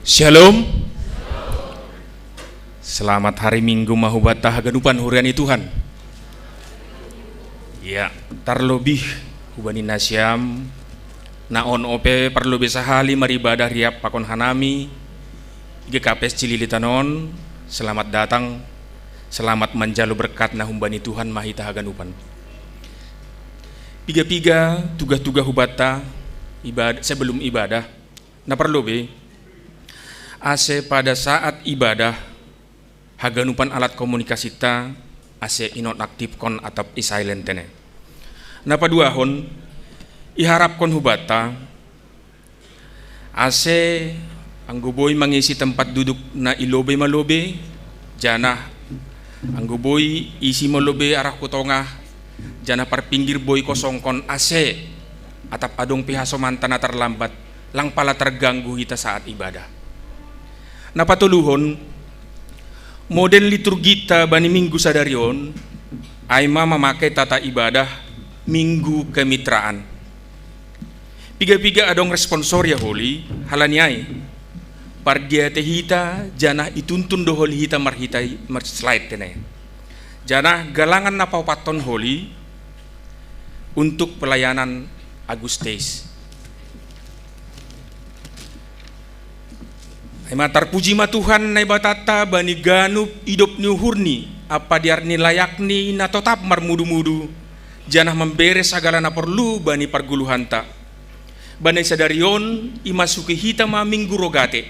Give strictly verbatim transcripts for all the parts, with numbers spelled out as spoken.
Shalom. Selamat hari Minggu ma hubata haganupan huriani Tuhan. Ya, tarlobih hubani nasiam na on ope parlobe sahali maribadah riap pakon hanami G K P S Cililitan on. Selamat datang. Selamat manjalo berkat na humbani Tuhan ma hita haganupan. Piga-piga tuga-tuga hubata ibad sebelum ibadah. Na parlobe, ase pada saat ibadah haganupan alat komunikasinta ase inonaktifkon atap i silent tene. Na paduahon, iharapkon hubata ase anggo boi mangisi tempat duduk na i lobe ma lobe, janah anggo boi isi ma lobe arah hu tongah, janah parpinggir boi kosongkon ase atap adong pe hasomanta na tarlambat, lang pala targanggu hita saat ibadah. Na patoluhon, model liturgita bani Minggu sadari on ai ma mamake tata ibadah Minggu Kemitraan. Piga-piga adong responsoria holi, halani ai pardiate hita janah ituntun do holi hita marhita marslide tene. Janah galangan na paopathon holi untuk pelayanan Agustes. Ai ma tarpuji ma Tuhan Naibatanta bani ganup idop ni uhurni ampa dear ni layakni na totap marmudu-mudu, janah mambere sagala na porlu bani pargoluhanta. Bani sadari on imasuki hita ma Minggu Rogate,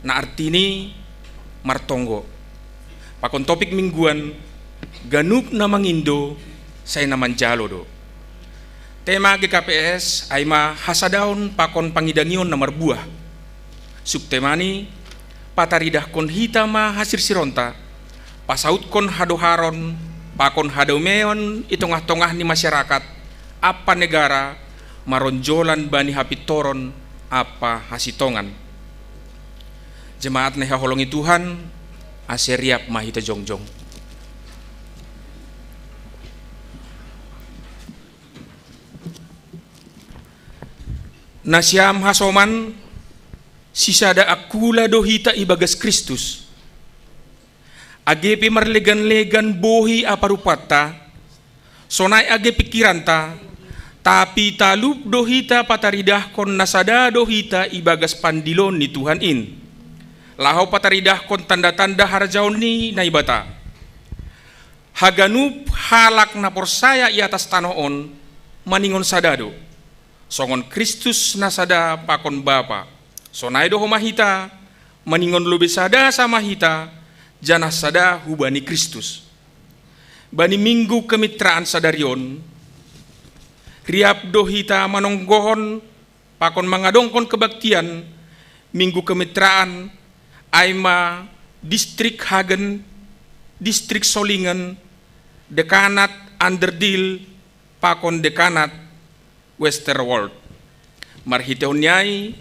na artini martonggo. Pakon topik mingguan, ganup na mangindo sai na manjalo do. Tema G K P S ai ma hasadaon pakon pangidangion na marbuah. Subtemani, pataridahkon hita ma hasirsironta, pasautkon hadoharon pakon hadameon i tongah-tongah ni masyarakat ampa negara, maronjolan bani hapintoron ampa hasintongan. Jemaat na ihaholongi Tuhan, ase riap ma hita jongjong. Nasiam hasoman, sisada angkula do hita ibagas Kristus. Age pe marlegan-legan bohi ampa rupanta, sonai age pikiranta, tapi talup do hita pataridahkon na sada do hita ibagas pandilon ni Tuhan in, laho pataridahkon tanda-tanda harajaon ni Naibata. Haganup halak na porsaya i atas tanoh on maningon sada do, songon Kristus na sada pakon Bapa. Sonai do homa hita, maningon lobei sada sama hita, janah sada hubani Kristus. Bani Minggu Kemitraan sadari on, riap do hita manonggohon pakon mangadongkon kebaktian Minggu Kemitraan, ai ma Distrik Hagen, Distrik Solingen, Dekanat Anderdil, pakon Dekanat Westerwald. Marhiteihon ni ai,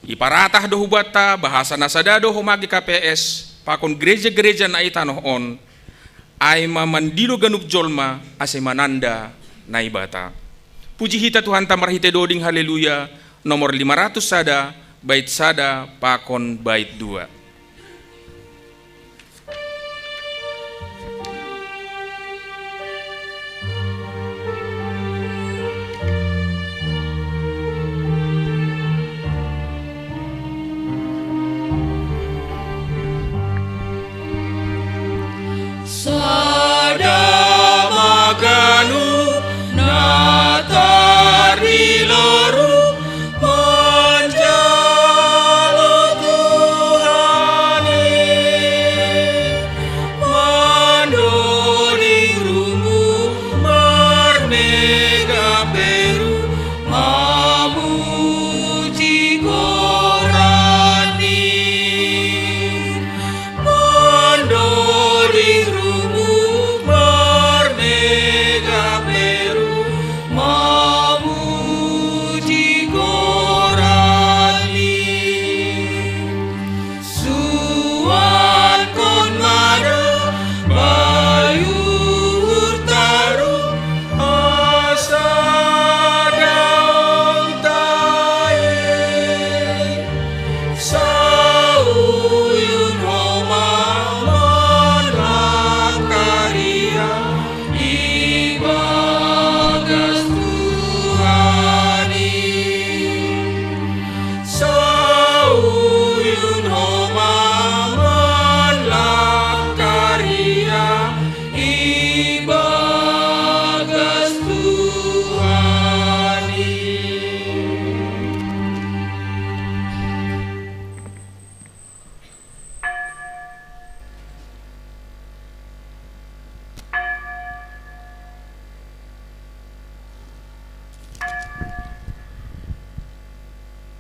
iparatah do hubanta bahasa na sada do homa G K P S pakon gereja-gereja na i tanoh on, ai ma mandilo ganup jolma ase mananda Naibata. Puji hita Tuhanta marhite doding Haleluya nomor lima ratus sada, bait sada pakon bait dua. Sada ma ganup na tardilo ruh manjalo Tuhan.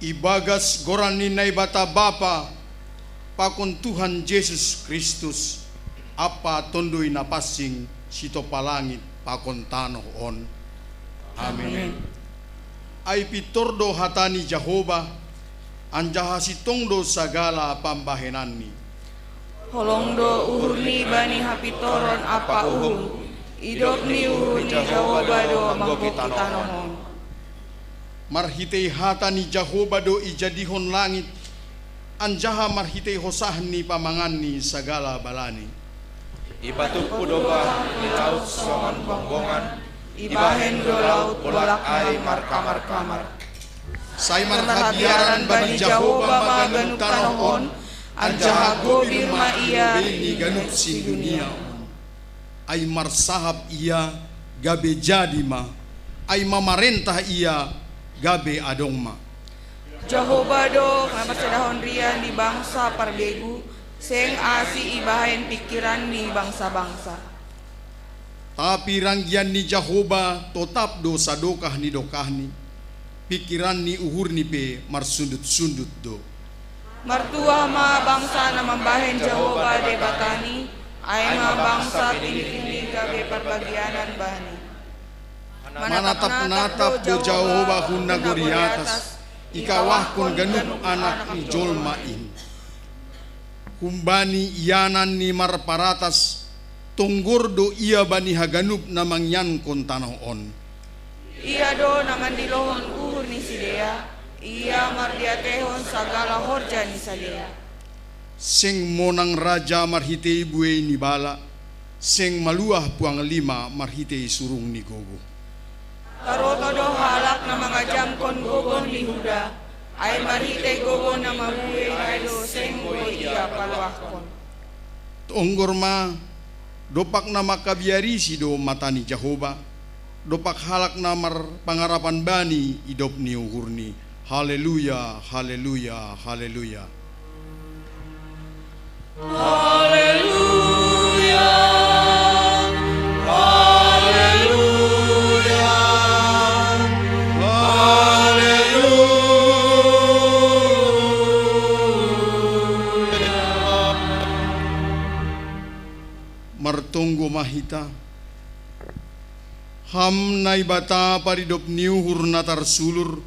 Ibagas goran ni Naibata Bapa pakon Tuhan Jesus Kristus, Ampa Tondoi Napansing, sitompa langit pakon tanoh on. Amen. Amen. Ai pintor do hata ni Jahowa, anjaha sintong do sagala pambahenanni. Holong do uhurni bani hapintoron ampa uhum, idop ni uhur ni Jahowa do manggoki tanoh on. Marhitei hata ni Jahowa do ijadihon langit, anjaha marhitei hosah ni pamanganni sagala balani. Ipatumpu do bah ni laut songon bonggongan, ibahen do laut bolak ai markamar-kamar. Sai marhabiaran bani Jahowa ma ganup tanoh on, anjaha gobir ma ia lobei ni ganup sidunia on. Ai marsahap ia, gabe jadi ma, ai mamarentah ia, gabe adong ma. Jahowa do na marsadahon riah ni bangsa parbegu, seng asi ibahen pingkiran ni bangsa-bangsa. Tapi ranggian ni Jahowa totap do sadokah ni dokahni, pingkiran ni uhurni pe marsundut-sundut do. Martuah ma bangsa na mambahen Jahowa Debatani, ai ma bangsa pilih-pilih gabe parbagianan Bani. Manatap-natap do Jahowa hun nagori atas, ikawahkon ganup anak ni jolma in. Humbani ianan ni marparatas, tonggor do ia bani haganup na mangiankon tanoh on. Ia do na mandilohon uhur ni sidea, ia mardiatehon sagala horja ni sidea. Seng monang raja marhitei buei ni bala, seng maluah puang lima marhitei surung ni gogoh. Taroto do halak na mangajamkon gogoh ni huda, ai marhitei gogoh na mabuei ai do seng boi ia paluahkon. Tonggor ma, dompak na mangkabiarisi do mata ni Jahowa, dompak halak na marpangarapan Bani idop ni uhurni. Haleluya, haleluya, haleluya. Haleluya, haleluya, haleluya. Martonggo ma hita. Ham Naibata paridop ni uhur na tarsulur,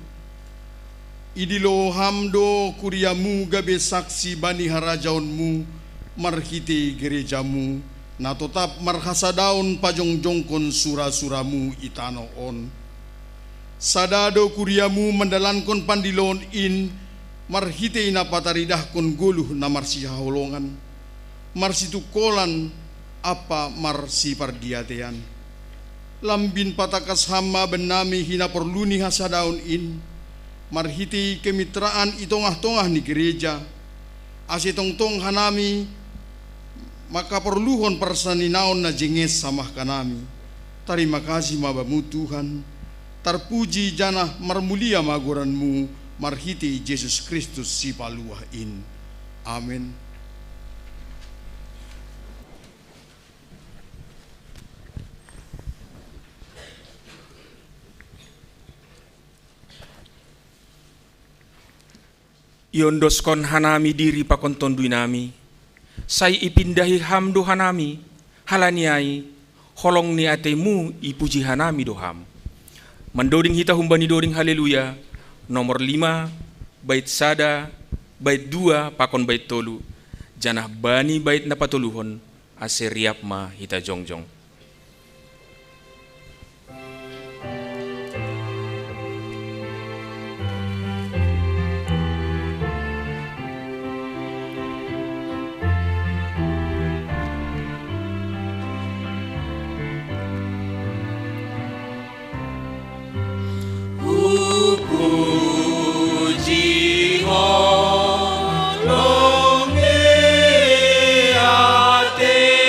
idilo Ham do kuriaMu gabe saksi bani harajaonMu marhitei gerejaMu, na totap marhasadaon pajongjongkon sura-suraMu i tanoh on. Sada do kuriaMu mandalankon pandiloon in marhitei na pataridahkon goluh na marsihaholongan, marsitungkolan ampa marsipardiatean. Lambin patangkas Ham ma bennami hinaporlu ni hasadaon in, marhitei kemitraan i tongah-tongah ni gereja, ase tongtong hanami mangkaporluhon parsaninaon na jenges samah hanami. Tarima kasih ma Bamu Tuhan, tarpuji janah marmulia ma goranMu marhitei Jesus Kristus Sipaluah in. Amen. Iondoskon hanami diri pakon tonduinami, sai ipindahi Ham do hanami, halani ai holong ni ateiMu ipuji hanami do Ham. Mandoding hita humbani doding Haleluya, nomor lima, bait sada, bait dua pakon bait tolu, janah bani bait na patoluhon, ase riap ma hita jongjong. Hupuji Ho, longe ateimu,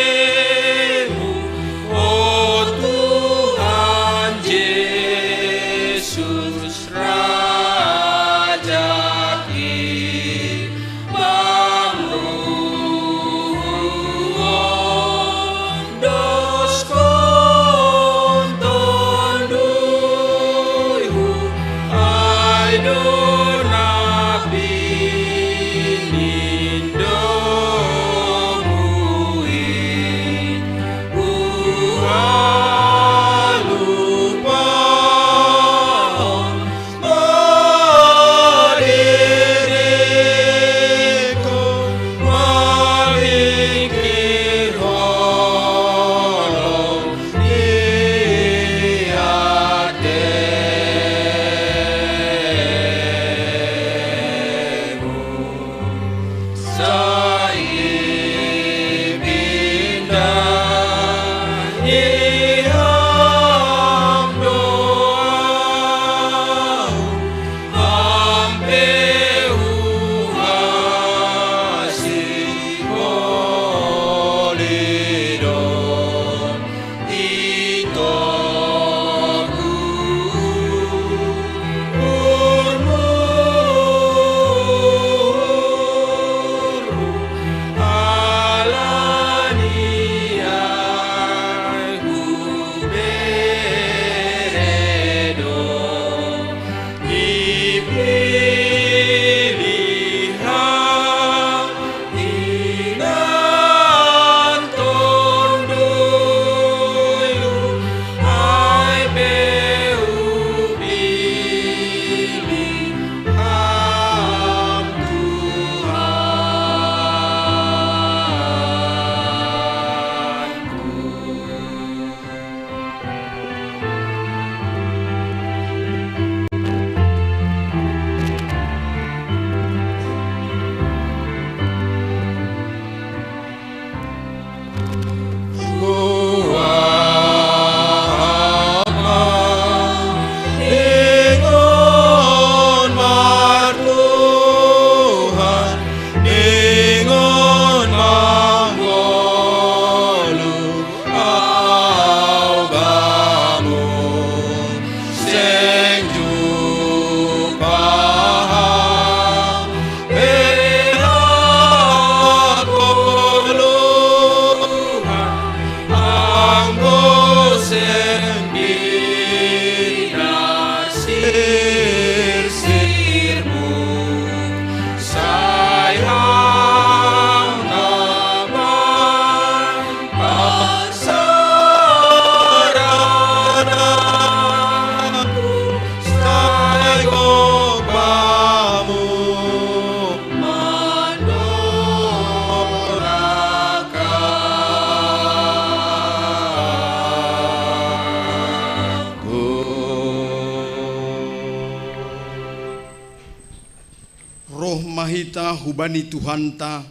Ita hubani Tuhanta,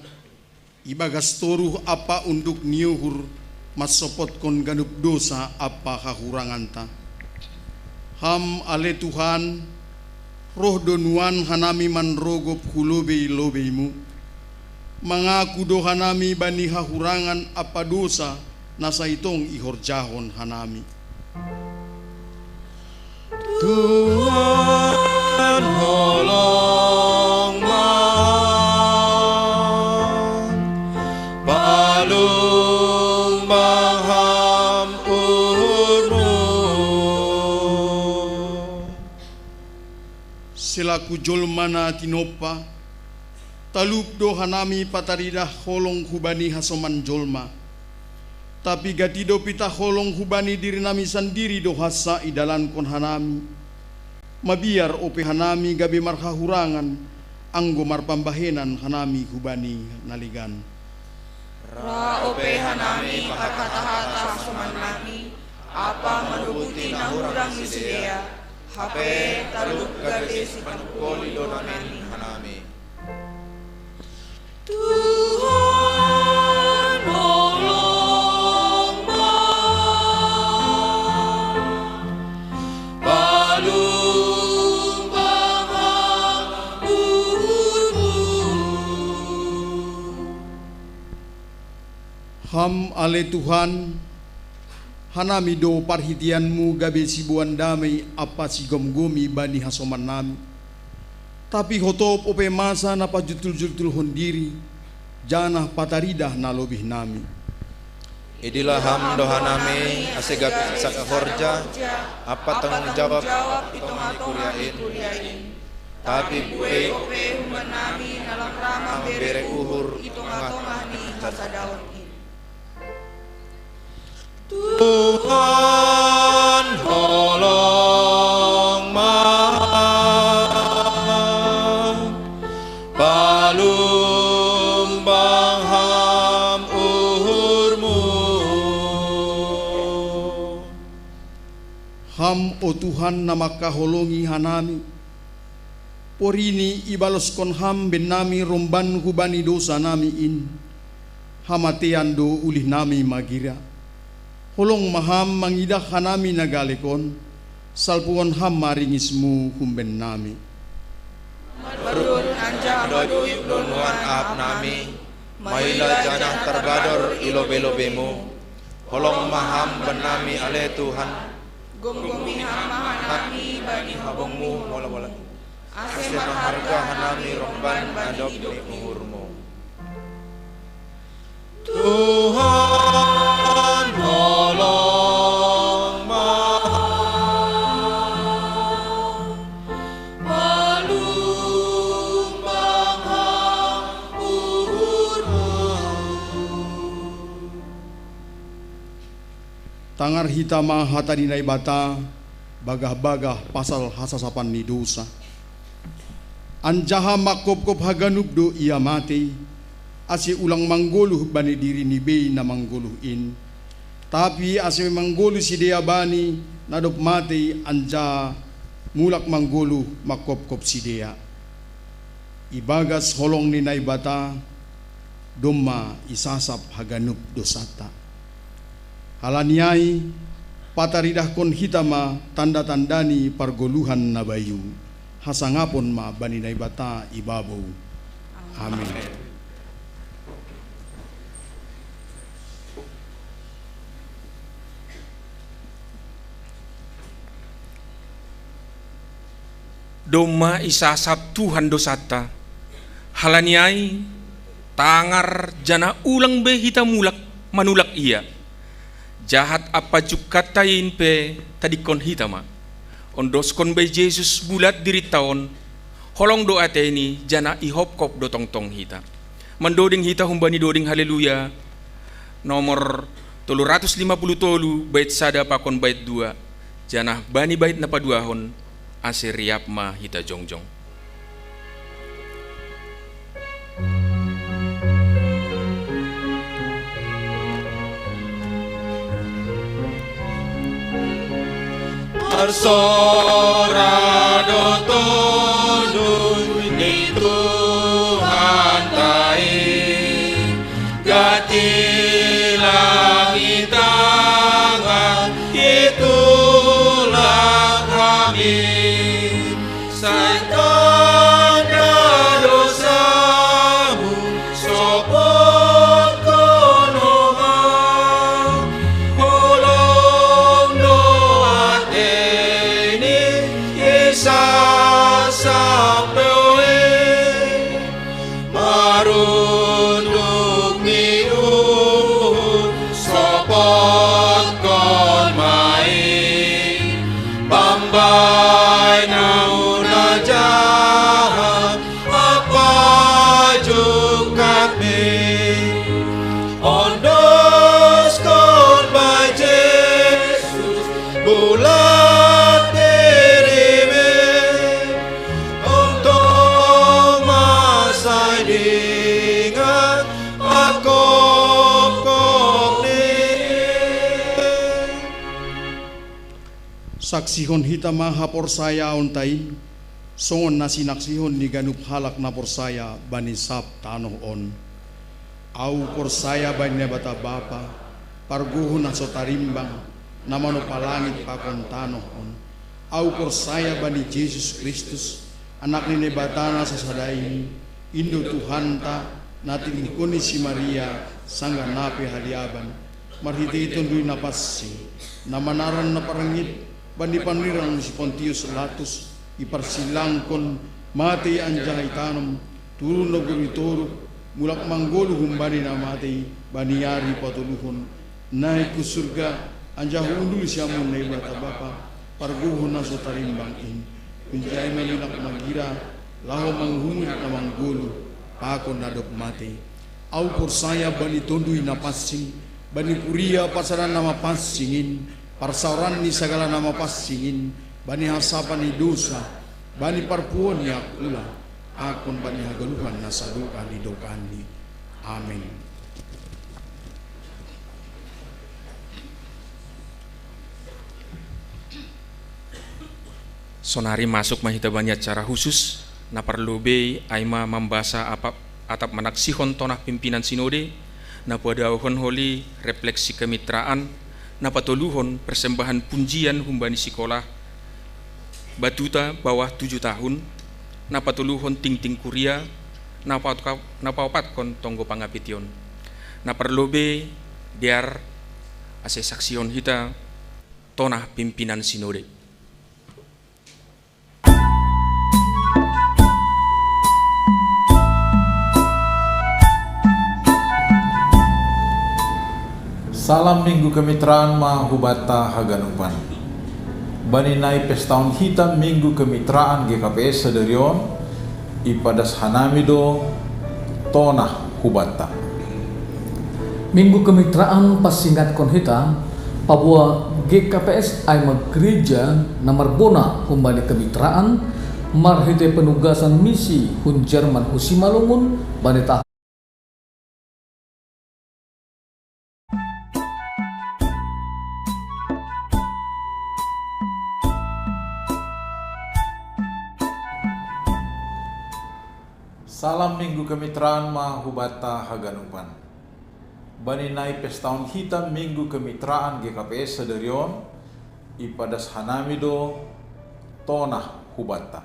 ibagas toruh ampa unduk ni uhur, mansopotkon ganup dosa ampa hahuranganta. Ham ale Tuhan, roh do nuan hanami manrogop hu lobei-lobeimu. Mangaku do hanami bani hahurangan ampa dosa na sai tong ihorjahon hanami. Tuhan, holong ma, palumbang ham uhurmu. Selaku jolma na tinompa, talup do hanami pataridah holong hubani hasoman jolma. Tapi gati dope taholong hubani dirinami sandiri do hansa idalankon hanami. Mabiar ope hanami gabe marhahurangan, anggo marpambahenan hanami hubani na legan. Ra ope hanami marhata-hata hasoman nami, ampa manubuti na hurang ni sidea, hape talup gabe sipanungkoli do nami hanami. Tuhan, holong ma, palumbang ham uhurmu. Ham ale Tuhan, hanami do parhiteanmu gabe siboan damei ampa sigomgomi bani hasoman nami. Tapi hotop ope masa na pajutul-jultulhon diri, janah pataridah na lobih nami. Idilah ham do hanami, ase gabe saka horja ampa tanggung jawab i tongah-tongah ni kuria in. Tapi buei ope humban nami na lam ra mambere uhur i tongah-tongah ni hasadaon in. Tuhan, holong ma, palumbang ham uhurmu. Ham, o Tuhan, na mangkaholongi hanami, porini ibaloskon ham bennami romban hubani dosa nami in. Hamatean do ulih nami magira. Holong ma ham mangidah hanami na galek on, salpuhon ham ma ringismu humben nami. Madurun anjaha madoyuk do nuan ahap nami, maila janah tarbador i lobei-lobeimu. Holong ma ham bannami ale Tuhan. Gomgomi ham ma hanami bani habongmu mola-mola, ase marharga hanami romban na dob ni uhurmu. Tuhan, holong ma, palumbang ham uhurmu. Tangar hita ma hata ni Naibata, bagah-bagah pasal hasasapan ni dosa. Anjaha manghophop haganup do ia matei, ase ulang manggoluh bani dirini bei na manggoluh in, tapi ase manggoluh sidea bani na dob matei anjaha mulak manggoluh manghophop sidea. Ibagas holong ni Naibata, domma isasap haganup dosanta. Halani ai, pataridahkon hita ma tanda-tanda ni pargoluhan na bayu, hasangapon ma bani Naibata i babou. Amin. Domma isasap Tuhan dosanta. Halani ai, tangar janah ulang be hita mulak manulak Ia. Jahat ampa jungkanta in pe tadingkon hita ma. Ondoskon be Jesus bulat dirinta on, holong do ateini janah ihophop do tongtong hita. Mandoding hita humbani doding Haleluya nomor tolu ratus lima puluh tolu, bait sada pakon bait dua, janah bani bait na paduahon, ase riap ma hita jongjong. Marsoara do Tonduy ni Tuhan. Sai tanda dosamu sopotkon oma, holong do ateini isa sapeoe. Marunduk ni uhum sopotkon ma i, bambahen ahu na jahat ampa jungkat mi. Ondoskon bahen Jesus bulat dirimu, tongtong ma sai dingan pangkophop ni. Saksihon hita ma haporsayaonta in, songon na sinaksihon ni ganup halak na porsaya bani sab tanoh on. Ahu porsaya bani Naibata Bapa, pargogoh na so tarimbang, na manompa langit pakon tanoh on. Ahu porsaya bani Jesus Kristus, Anak ni Naibata na sasada in, in do Tuhanta, na tinimuhkon ni si Maria sanggah na pe haliaban, marhitehite Tonduy Napansing, na manaron na parngit bani panurirang ni si Pontius Pilatus, iparsilangkon, matei anjaha itanom, turun nagori toruh, mulak manggoluh humbani na matei bani ari patoluhon, naik hu surga, anjaha hundul siamun Naibata Bapa, pargogoh na so tarimbang in. Hunjai ma mulak magira, laho manguhumi na manggoluh pakon na dob matei. Ahu porsaya bani Tonduy Napansing, bani kuria parsadaan na mapansing in, parsaoran ni sagala na mapansing in, bani hasapan ni dosa, bani parpuhoon ni angkula, pakon bani hagoluhan na sadokah ni dokahni. Amen. Sonari masuk ma hita bani acara husus, na parlobei ai ma mambasa atap, atap manaksihon tonah pimpinan sinode, na padaohon holi refleksi kemitraan, na patoluhon persembahan punjian humbani sikola batuta bawah tujuh tahun, na patoluhon tingting kuria, na paotka-, na paopatkon tonggo pangapition. Na parlobei dear ase saksihon hita tonah pimpinan sinode. Salam Minggu Kemitraan ma hubanta haganupan. Bani na ipestahon hita Minggu Kemitraan G K P S sadari on, ipadas hanami do tonah hubanta. Minggu Kemitraan pasingatkon hita, paboa G K P S ai ma gereja na marbona humbani kemitraan, marhite penugasan misi hun Jerman hu Simalungun bani tahun. Salam Minggu Kemitraan ma hubanta haganupan. Bani na ipestahon hita Minggu Kemitraan G K P S sadari on, ipadas hanami do tonah hubanta.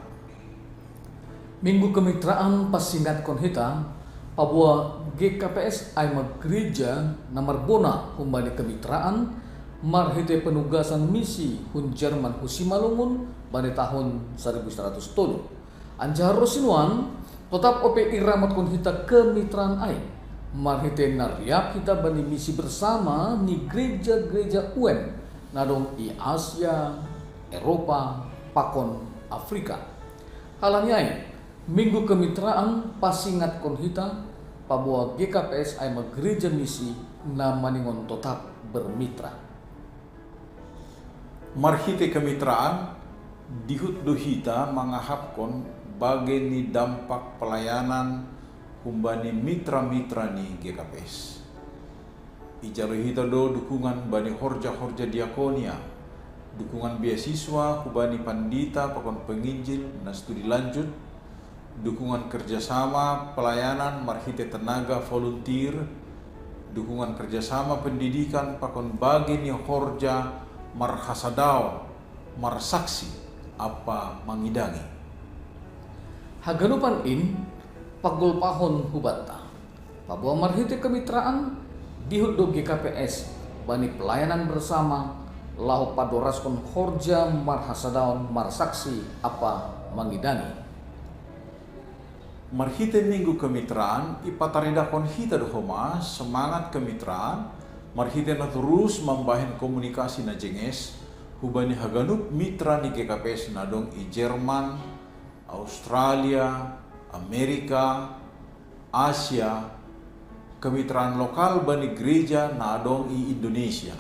Minggu Kemitraan pasingatkon hita, paboa G K P S ai ma gereja na marbona humbani kemitraan, marhite penugasan misi hun Jerman hu Simalungun bani tahun saribu sada ratus tolu. Anjaha ro sinuan, totap ope iramatkon hita kemitraan ai, marhite na riap hita bani misi bersama ni gereja-gereja U N na dong i Asia, Eropa, pakon Afrika. Halani ai, Minggu Kemitraan pasingatkon hita, paboa G K P S ai ma gereja misi na maningon totap bermitra. Marhite kemitraan, dihut do hita mangahapkon bage ni dampak pelayanan humbani mitra-mitra ni G K P S. Ijalo hita do dukungan bani horja-horja diakonia, dukungan beasiswa hubani pandita pakon penginjil na studi lanjut, dukungan kerjasama pelayanan marhite tenaga volunteer, dukungan kerjasama pendidikan pakon bage ni horja marhasadaon, marsaksi, apa mangidangi. Haganupan in pagulpahon hubanta. Paboa marhite kemitraan, dihut do G K P S bani pelayanan bersama laho padoraskon horja marhasadaon marsaksi apa mangidangi. Marhite Minggu Kemitraan, ipataridahon hita do homa semangat kemitraan, marhite na torus mambahen komunikasi na jenges, hubani haganup mitra ni G K P S na adong i Jerman, Australia, Amerika, Asia, kemitraan lokal bani gereja na adong i Indonesia.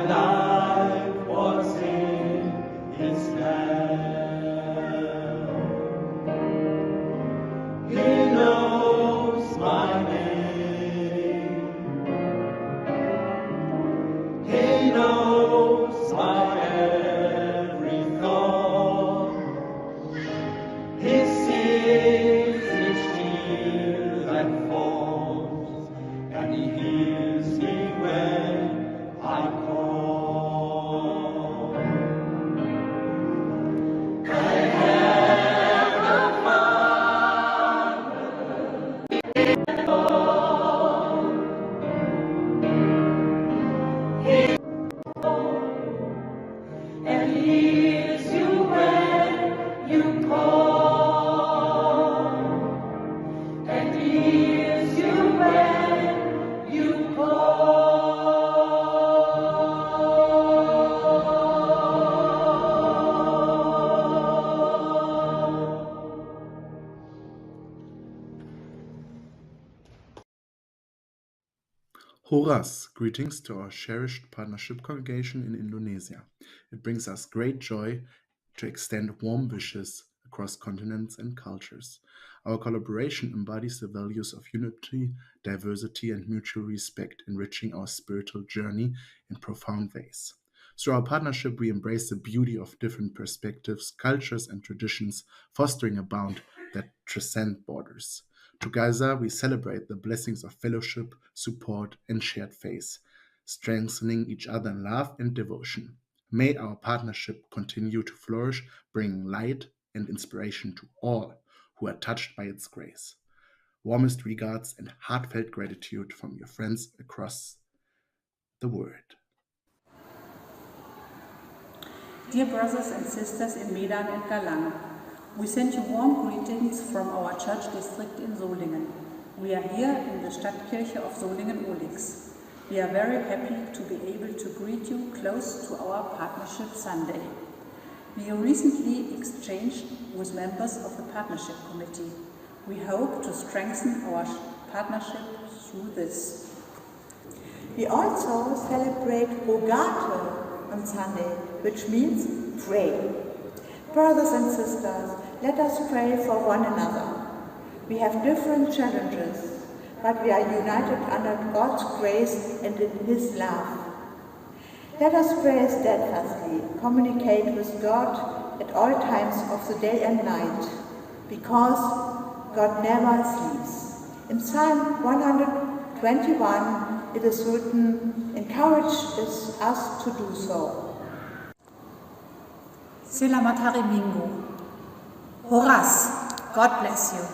Life was in his hand. He knows my name. He knows my every thought. He sees each tear that falls, and he hears me when I call. I have a Father. He and hears you when you call. And hears you when you call. Horas, greetings to our cherished partnership congregation in Indonesia. It brings us great joy to extend warm wishes across continents and cultures. Our collaboration embodies the values of unity, diversity, and mutual respect, enriching our spiritual journey in profound ways. Through our partnership, we embrace the beauty of different perspectives, cultures, and traditions, fostering a bond that transcends borders. Together, we celebrate the blessings of fellowship, support, and shared faith, strengthening each other in love and devotion. May our partnership continue to flourish, bringing light and inspiration to all who are touched by its grace. Warmest regards and heartfelt gratitude from your friends across the world. Dear brothers and sisters in Medan and Galang, we send you warm greetings from our church district in Solingen. We are here in the Stadtkirche of Solingen-Ohligs. We are very happy to be able to greet you close to our Partnership Sunday. We recently exchanged with members of the Partnership Committee. We hope to strengthen our sh- partnership through this. We also celebrate Rogate on Sunday, which means pray. Brothers and sisters, let us pray for one another. We have different challenges, but we are united under God's grace and in His love. Let us pray steadfastly, communicate with God at all times of the day and night, because God never sleeps. In Psalm one hundred twenty-one, it is written, encourages us to do so. Selamat Hari Minggu. Horas, God bless you.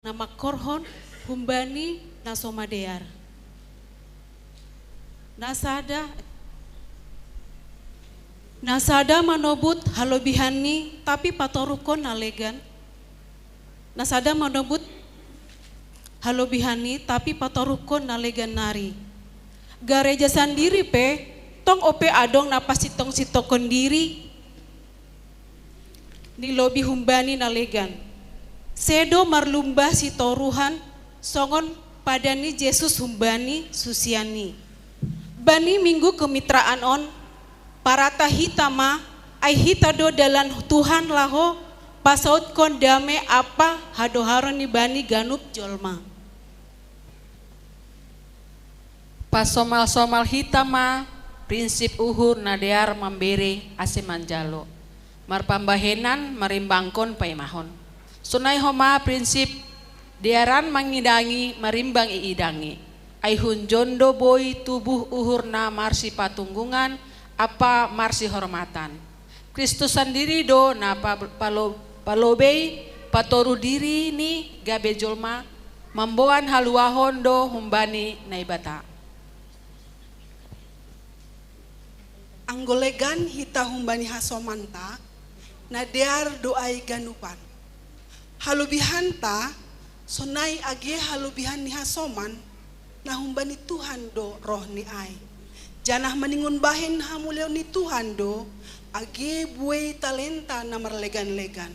na mangkorhon humbani na so madear. Na sada, na sada manobut halobihanni, tapi patoruhkon na legan. Na sada manobut halobihanni, tapi patoruhkon na legan nari. Gareja sandiri pe, tong ope adong na pasitong-sitongkon diri ni lobi humbani na legan. Sedo marlumba sitoruhan songon pada ni Jesus humbani susianni. Bani minggu kemitraan on, parata hita ma, ai hita do dalan Tuhan laho pasautkon dame ampa hadoharon ni bani ganup jolma. Pasomal-somal hita ma prinsip uhur na dear mambere ase manjalo, marpambahenan marimbangkon paimahon. Sonai homa prinsip dearan mangidangi marimbang iidangi, ai hunjon do boi tubuh uhur na marsipatunggungan ampa marsihormatan. Kristus sandiri do na pa-, palo-, palobei patoru diri ni gabe jolma, mamboan haluahon do humbani Naibata. Anggo legan hita humbani hasomanta, na dear do ai ganupan. Halobihanta, sonai age halobihan ni hasoman, na humbani Tuhan do roh ni ai. Janah maningon bahen hamuliaon ni Tuhan do, age buei talenta na marlegan-legan.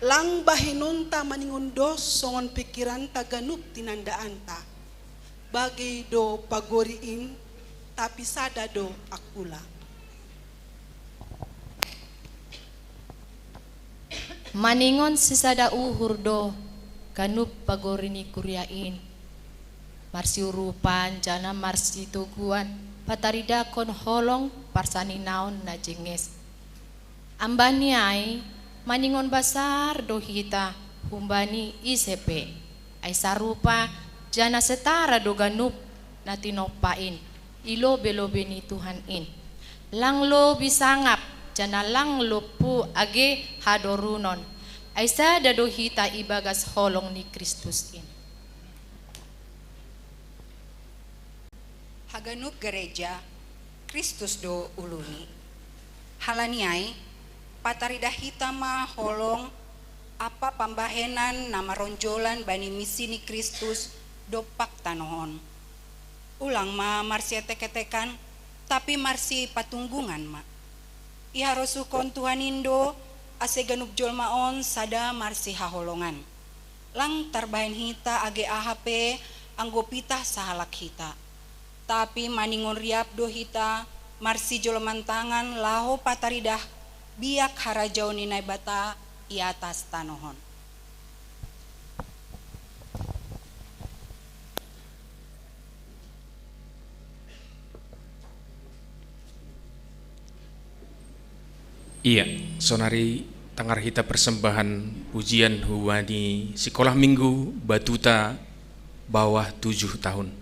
Lang bahenonta maningon dos songon pingkiranta ganup tinandaanta. Bagei do pagori in, tapi sada do angkula. Maningon sisada uhur do ganup pagori ni kuria in. Marsiurupan janah marsitoguan pataridahkon holong parsaninaon na jenges. Ambani ai, maningon basar do hita humbani ise pe. Ai sarupa janah setara do ganup na tinompa in i lobe-lobe ni Tuhan in. Lang lobi sangap, janah lang lompu age hadorunon. Ai sada do hita ibagas holong ni Kristus in. Haganup gareja, Kristus do uluni. Halani ai, pataridah hita ma holong ampa pambahenan na maronjolan bani misi ni Kristus dompak tanoh on. Ulang ma marsietek-etekan, tapi marsipatunggungan ma. Iharosuhkon Tuhan in do, ase ganup jolma on sada marsihaholongan. Lang tarbahen hita age aha pe anggo pitah sahalak hita. Tapi maningon riap do hita marsijoloman tangan laho pataridah biak harajaon ni Naibata i atas tanoh on. Iya, sonari tangar hita persembahan pujian huani Sekolah Minggu Batuta bawah tujuh tahun.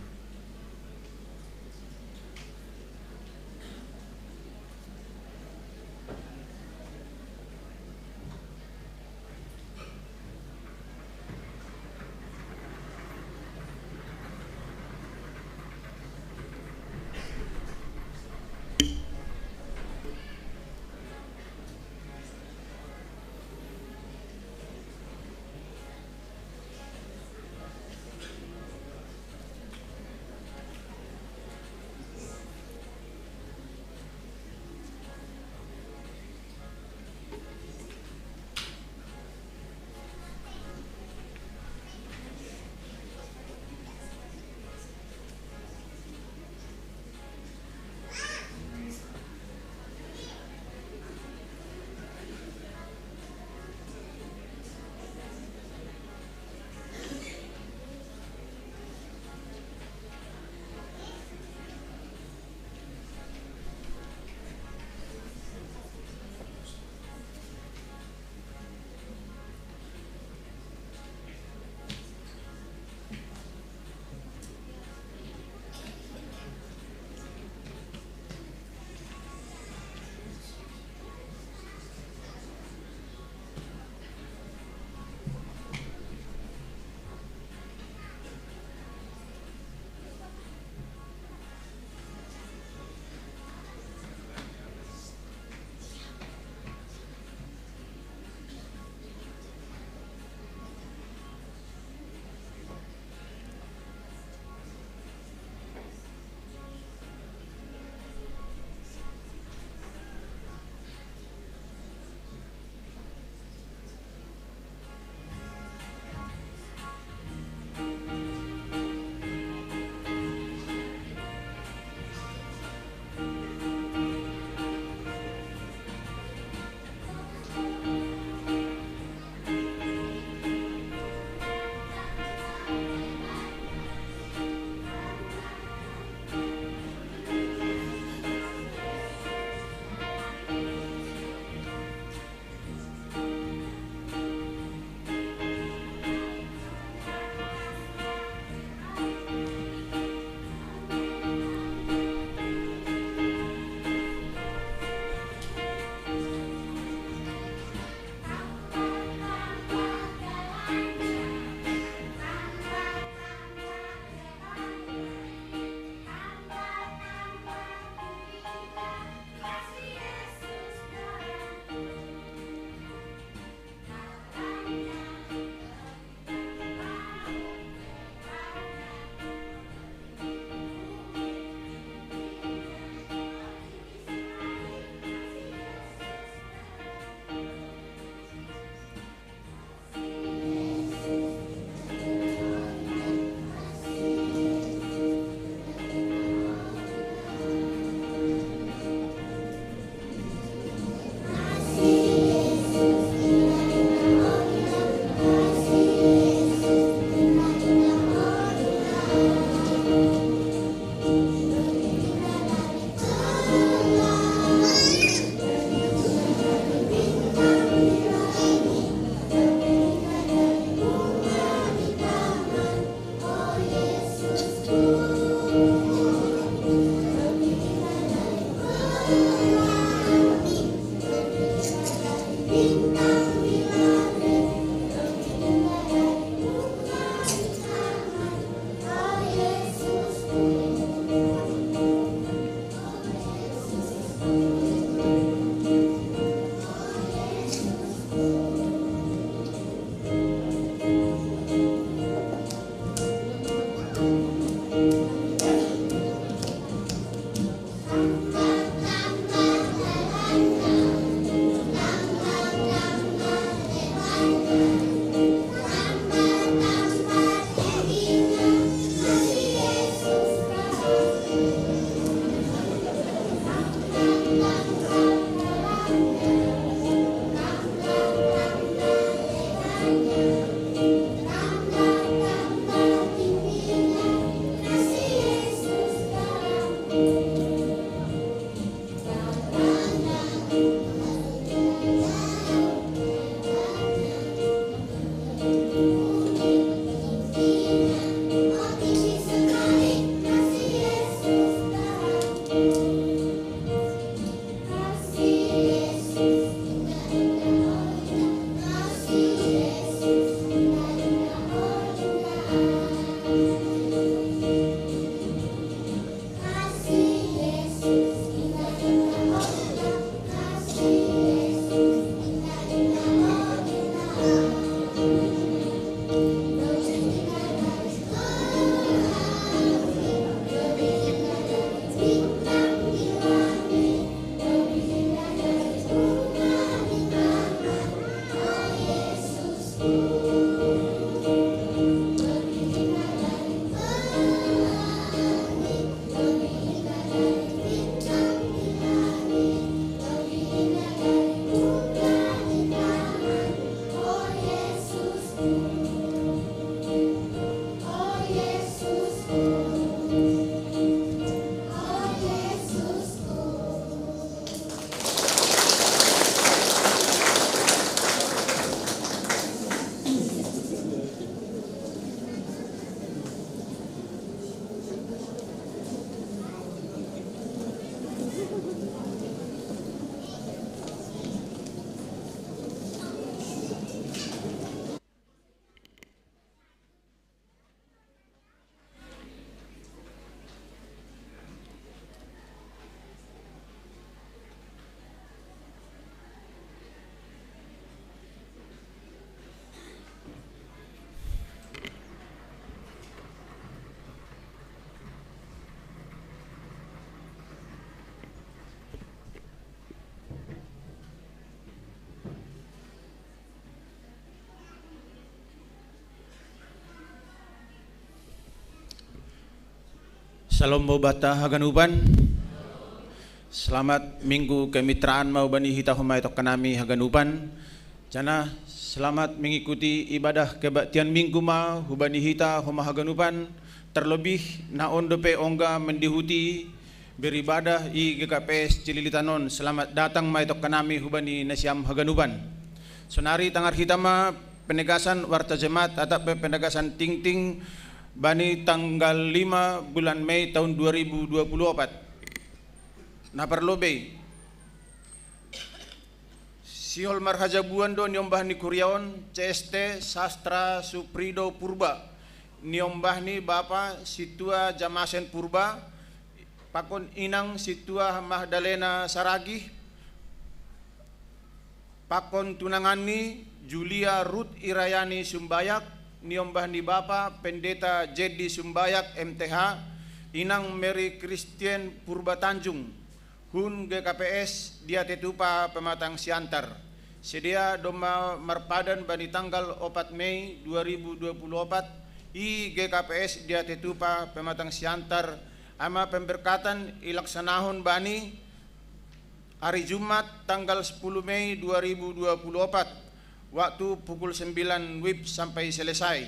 Shalom Bobata haganupan. Selamat Minggu kemitraan ma hubani hita homa i tokkanami haganupan. Janah selamat mengikuti ibadah kebaktian Minggu ma hubani hita homa haganupan, terlebih na on dope ongga mendihuti beribadah i G K P S Cililitan on. Selamat datang ma i tokkanami hubani nasiam haganupan. Sonari tangar hita ma penegasan warta jemaat atap pe penegasan tingting bani tanggal lima bulan Mei tahun dua ribu dua puluh opat. Na parlobei, sihol marhajabuan do niombah ni kuria on, C S T Sastra Suprido Purba, niombah ni bapa Sintua Jamasen Purba, pakon inang Sintua Mahdalena Saragih, pakon tunanganni Julia Ruth Irayani Sumbayak, niombah ni bapa Pendeta Jeddi Sumbayak M T H, inang Mary Christien Purba Tanjung, hun G K P S Diatetupa Pematang Siantar. Sidea domma marpadan bani tanggal opat Mei dua ribu dua puluh opat i G K P S Diatetupa Pematang Siantar, ai ma pemberkatan ilaksanahon bani ari Jumat tanggal sepuluh Mei dua ribu dua puluh opat, waktu pukul sembilan wib sampai selesai.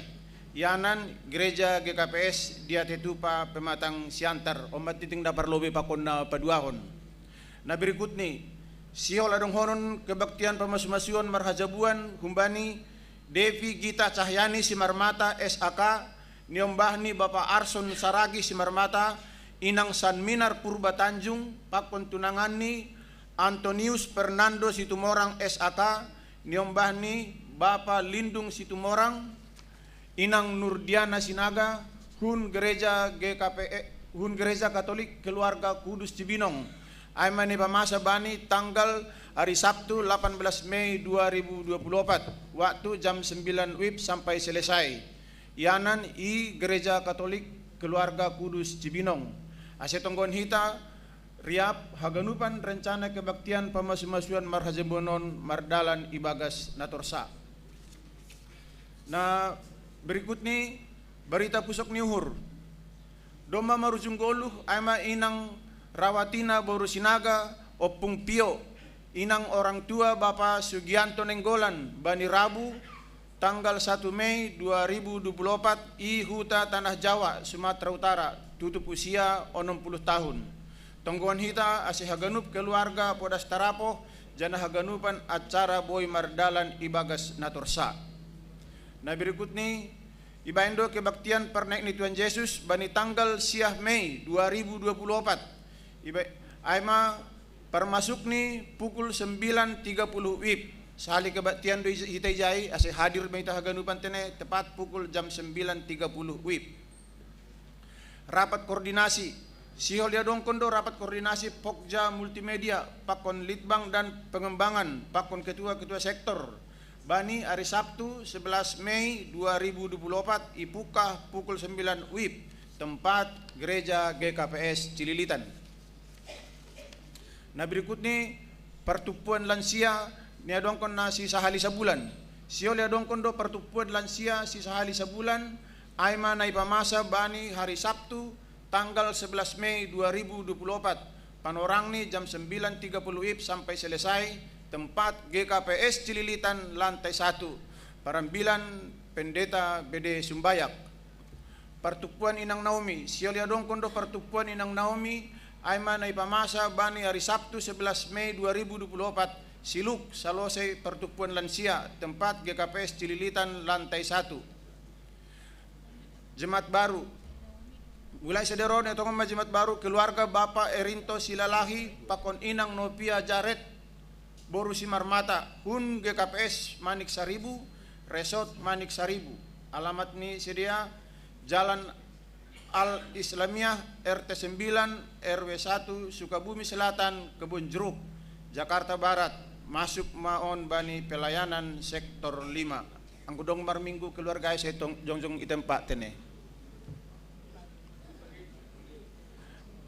Ianan Gereja G K P S Diatetupa Pematang Siantar. On ma tingting na parlobei pakon na paduahon. Na berikutni, sihol adonghonon kebaktian pamasumasuon marhajabuan humbani Devi Gita Cahyani Simarmata S A K, niombah ni bapa Arson Saragih Simarmata, inang Sanminar Purba Tanjung, pakon tunanganni Antonius Fernando Situmorang S A K, niombah ni bapa Lindung Situmorang, inang Nurdiana Sinaga, hun Gereja G K P, eh, hun Gereja Katolik Keluarga Kudus Cibinong. Ai ma nipamasa bani tanggal ari Sabtu delapan belas Mei dua ribu dua puluh opat, waktu jam sembilan wib sampai selesai. Ianan i Gereja Katolik keluarga Kudus Cibinong. Ase tonggohon hita riap haganupan rencana kebaktian pamasu-masuan marhajembonon mardalan ibagas natorsa. Na berikut ni barita pusok ni uhur. Domma marujung goluh, ai ma inang Rawatina boru Sinaga, Ompung Pio, inang orang tua Bapa Sugianto Nenggolan, bani Rabu, tanggal satu Mei dua ribu dua puluh opat, i huta Tanah Jawa, Sumatera Utara, tutup usia onom puluh tahun. Tonggohon hita ase haganup keluarga podas tarapoh, janah haganupan acara boi mardalan ibagas natorsa. Na berikut ni, ibaen do kebaktian parnaek ni Tuhan Jesus bani tanggal siah Mei dua ribu dua puluh opat. Iba-, ai ma parmasuk ni pukul sembilan tiga puluh wib. Sahali kebaktian do ij-, hita ijai, ase hadir ma hita haganupan tene tepat pukul jam sembilan tiga puluh wib. Rapat koordinasi. Sihol iadongkon do rapat koordinasi Pokja Multimedia, pakon Litbang dan Pengembangan, pakon ketua-ketua sektor. Bani ari Sabtu, sebelas Mei dua ribu dua puluh opat, ipukah pukul sembilan wib, tempat Gereja G K P S Cililitan. Na berikut ni partumpuan lansia niadongkon na sisahali sabulan. Sihol iadongkon do partumpuan lansia sisahali sabulan, ai ma na ipamasa bani hari Sabtu, tanggal sebelas Mei dua ribu dua puluh opat, panorang ni jam sembilan tiga puluh wib sampai selesai, tempat G K P S Cililitan lantai satu, parambilan Pendeta B D Sumbayak. Partumpuan Inang Naomi, sihol iadongkon do partumpuan Inang Naomi, ai ma na ipamasa bani hari Sabtu sebelas Mei dua ribu dua puluh opat, Siluk, salosei partumpuan lansia, tempat G K P S Cililitan lantai satu. Jemaat baru. Mulai sadari on, itongon ma jemaat baru, keluarga Bapa Erinto Silalahi, pakon Inang Nopia Jaret, boru Simarmata, hun G K P S Manik Saribu, Resort Manik Saribu. Alamat ni sidea, Jalan Al Islamiyah, R T sembilan, R W satu, Sukabumi Selatan, Kebon Jeruk, Jakarta Barat. Masuk ma on bani pelayanan sektor lima. Anggo dong marminggu keluarga ase tong-, jongjong i tempat tene.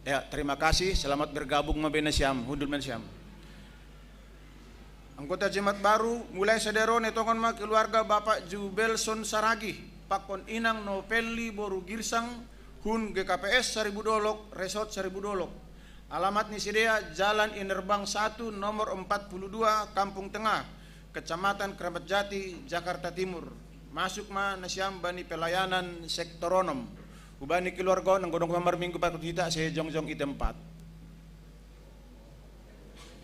Ya, terima kasih. Selamat bergabung ma be nasiam, hundul ma nasiam. Anggota jemaat baru, mulai sadari on itongon ma keluarga Bapak Jubelson Saragih, pakon Inang Novelli boru Girsang, hun G K P S Saribu Dolok, Resort Saribu Dolok. Alamat ni sidea, Jalan Inerbang satu, nomor empat puluh dua, Kampung Tengah, Kecamatan Keramat Jati, Jakarta Timur. Masuk ma nasiam bani pelayanan sektor onom. Hubani keluarga on, anggo dong marminggu pakon hita, ase jongjong i tempat.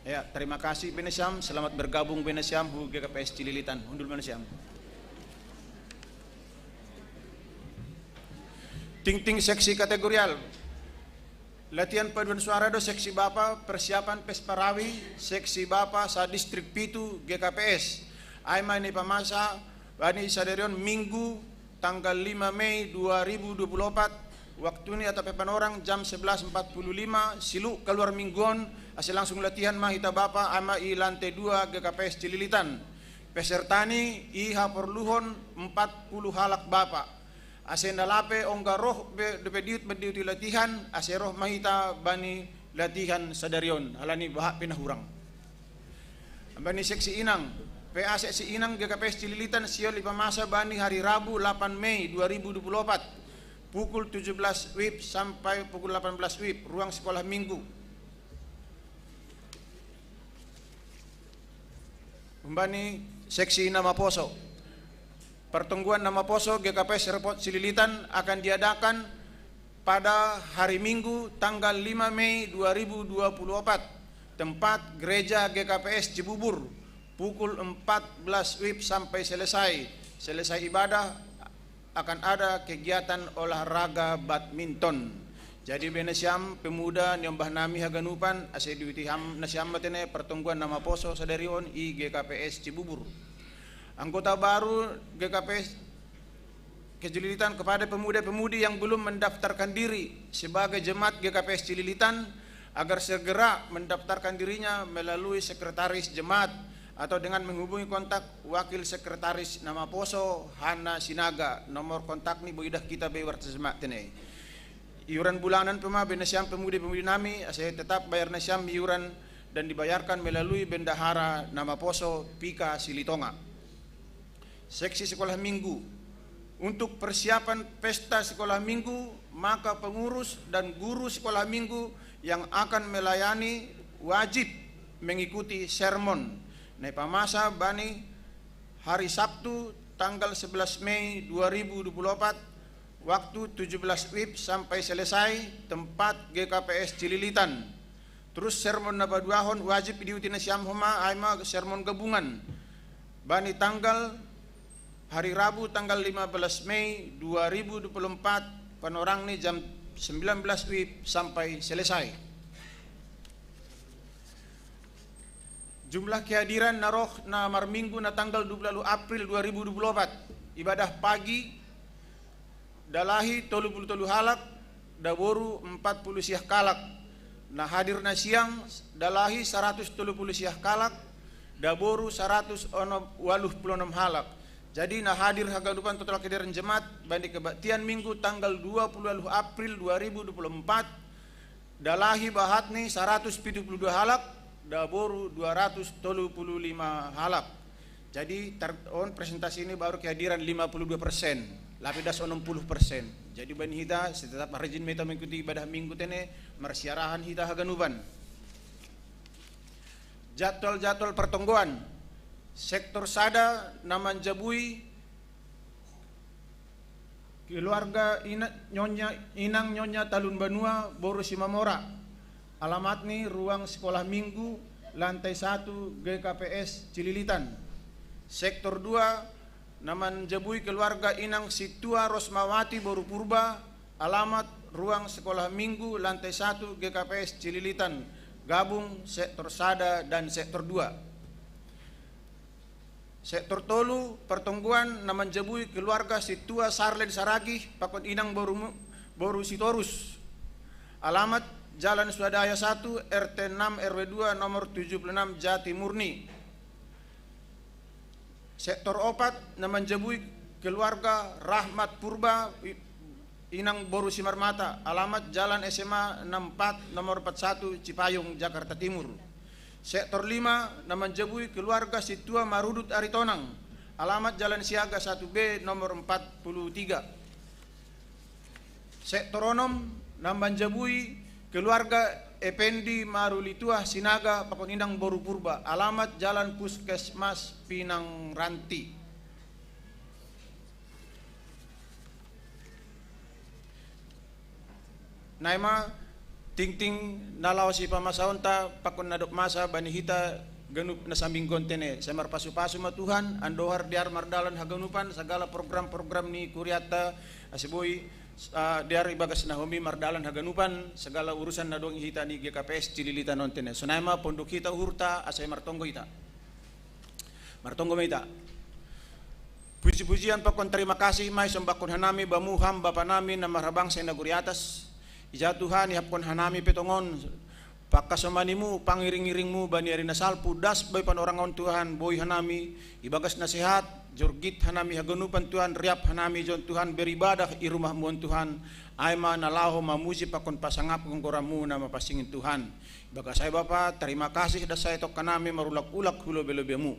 Ya, terima kasih be nasiam, selamat bergabung be nasiam hu G K P S Cililitan. Hundul ma nasiam. Tingting seksi kategorial. Latihan paduan suara do seksi Bapa, persiapan Pesparawi, seksi Bapa sa-distrik pitu G K P S. Ai ma na ipamasa bani sadari on Minggu, tanggal lima Mei dua ribu dua puluh opat, waktu ni atau pe panorang jam sebelas empat puluh lima, Siluk kaluar minggu on, ase langsung latihan ma hita Bapa, ai ma i lantai dua G K P S Cililitan. Peserta ni i haporluhon empat puluh halak Bapa. Ase na lape ongga roh be, dope diut mandiuti latihan, ase roh ma hita bani latihan sadari on, halani bahat pe na hurang. Bani seksi Inang, P A seksi Inang G K P S Cililitan sihol ipamasa bani hari Rabu lapan Mei dua ribu dua puluh opat, pukul tujuh belas wib sampai pukul delapan belas wib, ruang sekolah minggu. Umbani seksi Namaposo. Pertemuan Namaposo G K P S Repot Cililitan akan diadakan pada hari Minggu tanggal lima Mei dua ribu dua puluh empat, tempat Gereja G K P S Cibubur, pukul empat belas wib sampai selesai. Selesai ibadah, akan ada kegiatan olahraga badminton. Jadi be nasiam pemuda niombah nami haganupan, ase diuti ham nasiam ma tene pertemuan Namaposo sadari on i G K P S Cibubur. Anggota baru G K P S Cililitan, kepada pemuda-pemudi yang belum mendaftarkan diri sebagai jemaat G K P S Cililitan, agar segera mendaftarkan dirinya melalui sekretaris jemaat atau dengan menghubungi kontak wakil sekretaris Namaposo, Hana Sinaga. Nomor kontak ni boi idah hita be warta jemaat tene. Iuran bulanan pe ma bahen nasiam pemudi-pemudi nami, ase tetap bayar nasiam iuran dan dibayarkan melalui bendahara na maposo Pika Silitonga. Seksi sekolah minggu. Untuk persiapan pesta sekolah minggu, maka pengurus dan guru sekolah minggu yang akan melayani wajib mengikuti sermon na ipamasa bani hari Sabtu tanggal sebelas Mei dua ribu dua puluh empat, waktu tujuh belas wib sampai selesai, tempat G K P S Cililitan. Terus sermon na paduahon wajib diuti nasiam homa, ai ma sermon gabungan. Bani tanggal hari Rabu tanggal lima belas Mei dua ribu dua puluh empat, panorang ni jam sembilan belas wib sampai selesai. Jumlah kehadiran na roh na marminggu na tanggal dua puluh April dua ribu dua puluh empat. Ibadah pagi, dalahi tolu puluh tolu halak, daboru empat puluh siah kalak. Na hadir na siang, dalahi saratus tolu puluh siah kalak, daboru saratus waluh puluh onom halak. Jadi na hadir haganupan total kehadiran jemaat bani kebaktian minggu tanggal dua puluh waluh April dua ribu dua puluh empat, dalahi bahatni saratus pitu puluh dua halak, daboru dua ratus tolu puluh lima halak. Jadi tar-, on presentasi ini baru kehadiran lima puluh dua persen, lape das onom puluh persen. Jadi bani hita, tetap rajin ma hita mengikuti ibadah minggu tene, marsiarahan hita haganupan. Jadwal-jadwal pertonggoan. Sektor sada na manjabui keluarga ina-, Nyonya, Inang Nyonya Talun Banua, boru Simamora. Alamatni ruang sekolah minggu, lantai satu, G K P S Cililitan. Sektor dua na manjabui keluarga Inang Situa Rosmawati, boru Purba, alamat ruang sekolah minggu, lantai satu, G K P S Cililitan, gabung sektor sada dan sektor dua. Sektor tolu, pertonggoan na manjabui keluarga Situa Sarlen Saragih pakon Inang boru, boru Sitorus. Alamat Jalan Swadaya satu, R T enam, R W dua, nomor tujuh puluh enam, Jati Murni. Sektor opat na manjabui keluarga Rahmat Purba, i-, Inang boru Simarmata, alamat Jalan S M A enam empat, nomor empat satu, Cipayung, Jakarta Timur. Sektor lima na manjabui keluarga Situa Marudut Aritonang, alamat Jalan Siaga satu B, nomor empat puluh tiga. Sektor onom na manjabui keluarga Ependi Marulituah Sinaga pakon Inang boru Purba, alamat Jalan Puskesmas Pinang Ranti. Naima tingting na laho sipamasaonta pakon na dob masa bani hita ganup na samingguon tene. Sai marpasupasu ma Tuhan, andohar dear mardalan haganupan sagala program-program ni kuriata, ase boi, ah, dear ibagas na homi mardalan haganupan sagala urusan na adong hita ni G K P S Cililitan on tene. Sonai ma pondok hita uhurta, ase martonggo hita. Martonggo ma hita. Puji-pujian pakon tarima kasih ma isombakkon hanami bamu Ham Bapa nami na marhabangsa i nagori atas. Ija Tuhan ihapkon hanami pe tongon pangkasomanimu, pangiring-iringmu bani ari na salpu, das boi panorang on Tuhan, boi hanami ibagas na sehat, jorgit hanami haganupan Tuhan, riap hanami jon Tuhan beribadah i rumahmu on Tuhan, ai ma na laho mamuji pakon pasangapkon goranmu na mapansing in Tuhan. Ibagas ai Bapa, tarima kasih das ai tongka nami marulak-ulak hu lobe-lobemu.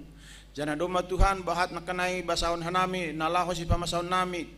Janah domma Tuhan, bahat nangkanai basahon hanami na laho sipamasaon nami,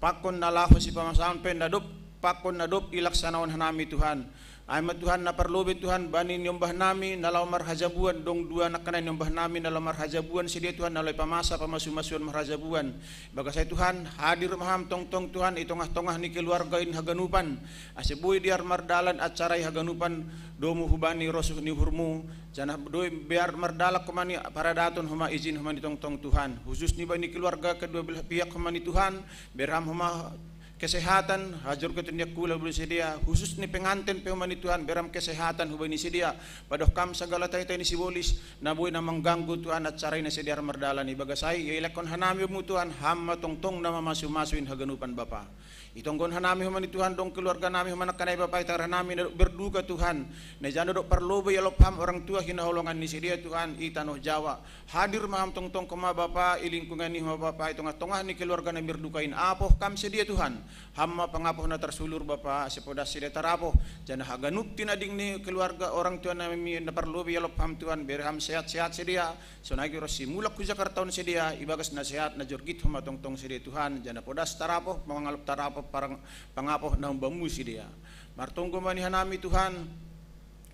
pakon na laho sipamasaon pe na dob, pakon na dob ilaksanaon hanami Tuhan. Ai ma Tuhan na parlobei Tuhan bani niombah nami na laho marhajabuan, dong dua nangkanai niombah nami na laho marhajabuan, sidea Tuhan na laho ipamasa pamasu-masuan marhajabuan. Ibagas ai Tuhan, hadir ma Ham tongtong Tuhan i tongah-tongah ni keluarga in haganupan, ase boi dear mardalan acara i haganupan, domu hubani rosuh ni uhurmu, janah boi dear mardalan homa ni paradaton homa ijin homa ni tongtong Tuhan. Husus ni bani keluarga kedua belah pihak homa ni Tuhan, bere Ham homa kesehatan, hajorgeton ni angkula bani sidea, husus ni penganten pe homa ni Tuhan, bere Ham kesehatan hubani sidea, padohkam sagala taitai ni sibolis, na boi na mangganggu Tuhan acara i na ase dear mardalan. Ibagas ai, ielekkon hanami bamu Tuhan, Ham ma tongtong na mamasu-masu in haganupan Bapa. Itonggon hanami humani Tuhan dong keluarga nami humana kanai Bapa, itangar hanami na berduka Tuhan. Na janda dok parlobe ya lop ham orang tua hinaholongan ni sedia Tuhan i tanoh Jawa. Hadir maham tongtong koma Bapa, i lingkungan ni homa Bapa, i tongah-tongah ni keluarga na berduka in apoh kam sedia Tuhan. Ham ma pangapoh na tarsulur Bapa, sepodas sedia tarapoh. Jana haganup tinading ni keluarga orang tua nami na parlobe ya lop ham Tuhan, bere ham sehat-sehat sedia. Sonai ro simulak hu Jakarta on sedia, ibagas na sehat na jorgit homa tongtong sedia Tuhan, jana podas tarapoh, mangalop tarapoh, parang, pangapoh na humbamu sedia. Martonggo mani hanami Tuhan,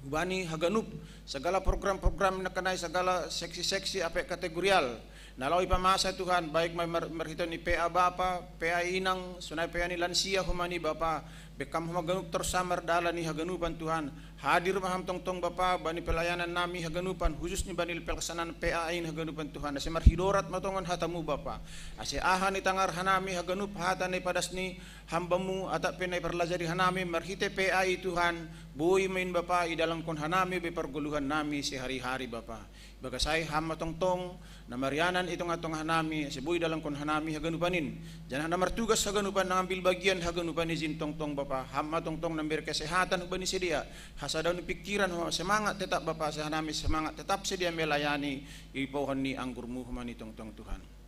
hubani haganup, segala program-program na kanai, segala seksi-seksi ape kategorial. Na lawi pamasa Tuhan, baik ma mar-, marhito ni P A Bapa, P A Inang, sonai P A ni lansia humani Bapa, bekam homa ganup tersamar dalan ni haganupan Tuhan. Hadir ma ham tongtong Bapa, bani pelayanan nami haganupan, khusus ni bani pelaksanaan P A in haganupan Tuhan. Ase marhidorat matongon hatamu Bapa. Ase aha ni tangar hanami haganup hata ni padas ni hambamu, atap pe na iparlajari hanami, marhite P A i Tuhan, boi main Bapa, idalankon hanami, be pargoluhan nami sehari-hari Bapa. Bagasai ham ma tongtong, na marianan i tongah-tongah nami, ase boi idalankon hanami haganupan in. Jana na martugas haganupan na ngambil bagian haganupan i jin tongtong Bapa, ham ma tongtong na mambere kesehatan hubani sedia, hasadaon pikiran ho semangat tetap Bapa, ase hanami semangat tetap sedia melayani, i pohon ni anggurmu humani tongtong Tuhan.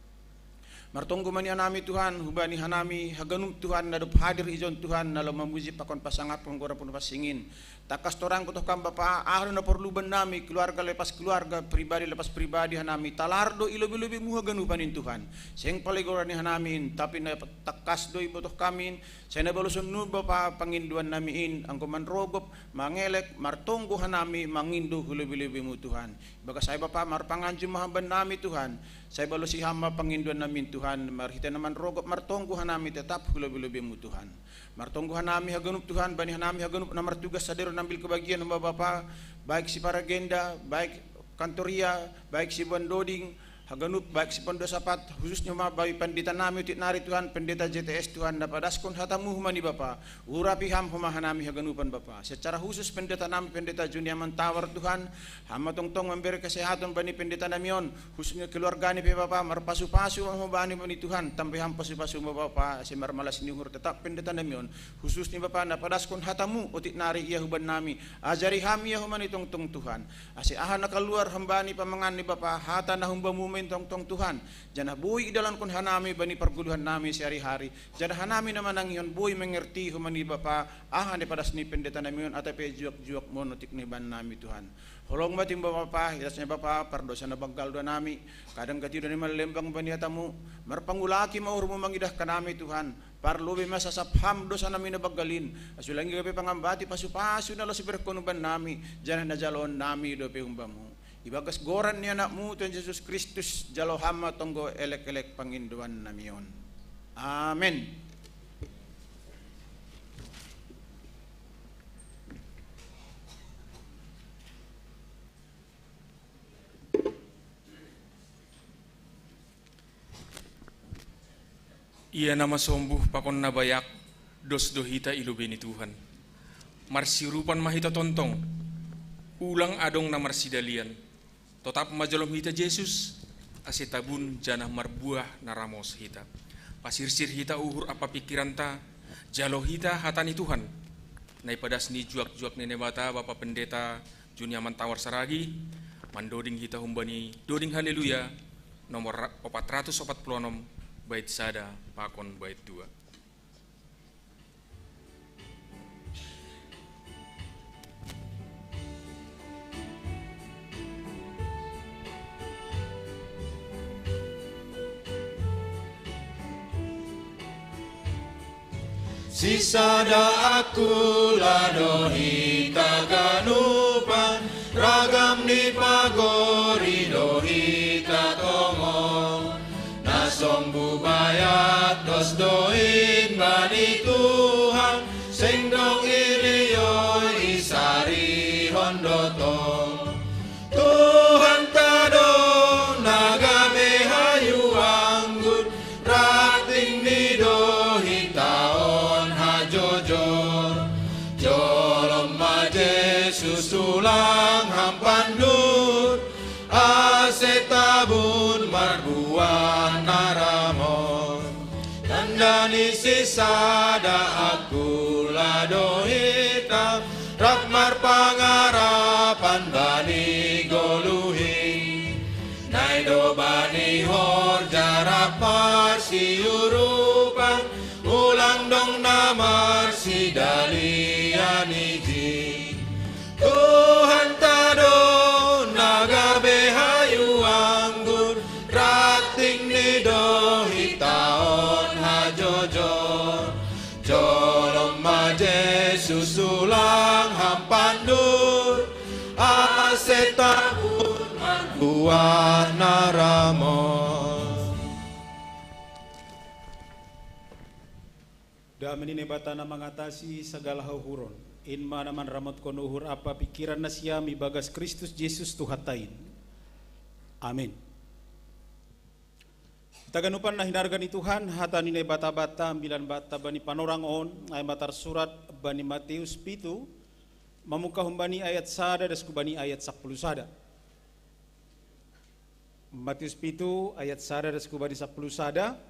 Martonggo mani hanami Tuhan, hubani hanami, haganup Tuhan, na dob hadir ijon Tuhan, na laho mamuji pakon pasangap panggoran pun pasingin. Tangkas torang botoh kam Bapa, aha do na porlu bannami, keluarga lepas keluarga, pribadi lepas pribadi hanami, talar do i lobi-lobimu haganupan in Tuhan. Seng pala i goran ni hanami in, tapi na tangkas do i botoh kami in, sai na baloson nu Bapa pangindoan nami in, anggo manrogop, mangelek, martonggo hanami, mangindo hu lobi-lobimu Tuhan. Bagasai Bapa marpanganju ma ham bannami Tuhan, sai balosi ham ma pangindoan nami in Tuhan, marhite na manrogop martonggo hanami tetap hu lobi-lobimu Tuhan. Martonggo hanami haganup Tuhan, bani hanami haganup na martugas sadero na ambil kebagian homa Bapa, baik si paragenda, baik kantoria, baik si bandoding, haganup baik si pandosapat, khususnya ma bani pendeta nami otik nari Tuhan, pendeta J T S Tuhan, na padaskon hatamu humani Bapa, urapi ham homa hanami haganupan Bapa. Secara khusus pendeta nami, pendeta Juniaman Tawar Tuhan, ham ma tongtong mambere kesehatan bani pendeta nami on, khususnya keluargani pe Bapa, marpasu-pasu ma homa bani bani Tuhan, tambai ham pasu-pasu ma Bapa, ase marmalas ni uhur tetap pendeta nami on, khususnya Bapa na padaskon hatamu otik nari ia hubannami, ajari ham ia humani tongtong Tuhan. Ase aha na kaluar hambani pamangan ni Bapa, hata na humbamu main tongtong Tuhan, jana boi idalankon hanami bani pargoluhan nami sehari-hari, jana hanami na manangihon boi mengerti humani Bapa, aha ni padas ni pendeta nami on atap pe juak-juak mon otik ni bannami Tuhan. Holong ma tim Bapa, ilasnya Bapa, pardosa na banggal do hanami, kadang gati do hanami mallembang bani hatamu, marpangulaki ma uhurmu mangidah hanami Tuhan, parlobi ma sasap ham dosa nami na banggal in, ase ulang i gabe pangambati pasu-pasu na laos iberehon hubannami, jana na jaloon nami dope humbamu. Ibagas goran ni anakmu Tuhan Jesus Kristus, jalo ham ma tonggo elek-elek pangindoan nami on. Amen. Ia na masombuh pakon na bayak, dos do hita i lobei ni Tuhan. Marsiurupan ma hita tongtong, ulang adong na marsidalian. Totap ma jolom hita Jesus, ase tabun janah marbuah na ramos hita. Pasirsir hita uhur ampa pingkiranta, jalo hita hata ni Tuhan, na ipadas ni juak-juak ni Naibata Bapa Pendeta Juniaman Tawar Saragi, mandoding hita humbani doding Haleluya, nomor opat ratus opat puluh onom, bait sada pakon bait dua. Sisada aku lah do hita ganupan, ragam ni pagori do hita tongon. Na sombuh bayak dos do in bani Tuhan, seng dong iri oi isarihon do tong. Tuhanta do na gabe hayu anggur, rating ni do hita on hajojor. Jolom ma Jesus ulang ham pandur, ase tabun marbuah na ramon. Tanda Sisada aku ladohita, rap marpangarapan bani goluhi. Nai do bani horja rap marsiurupan, ulang dong na marsidalian iji. Tuhan tado na gabe hayu anggur, rating ni dohita on hajojor. Jolom ma Jesus ulang ham pandur, ase tahun manguah na ramot. Dame ni Naibata na mangatasi sagala hauhuron, in ma na manramotkon uhur ampa pingkiran nasiam ibagas Kristus Jesus Tuhanta in. Amin. Hita ganupan na hinarga ni Tuhan, hata ni Naibata banta, ambilan banta bani panorang on, ai ma tarsurat bani Mateus pitu, mamungka humbani ayat sada das hubani ayat sampulu sada. Mateus pitu ayat sada das hubani sampulu sada.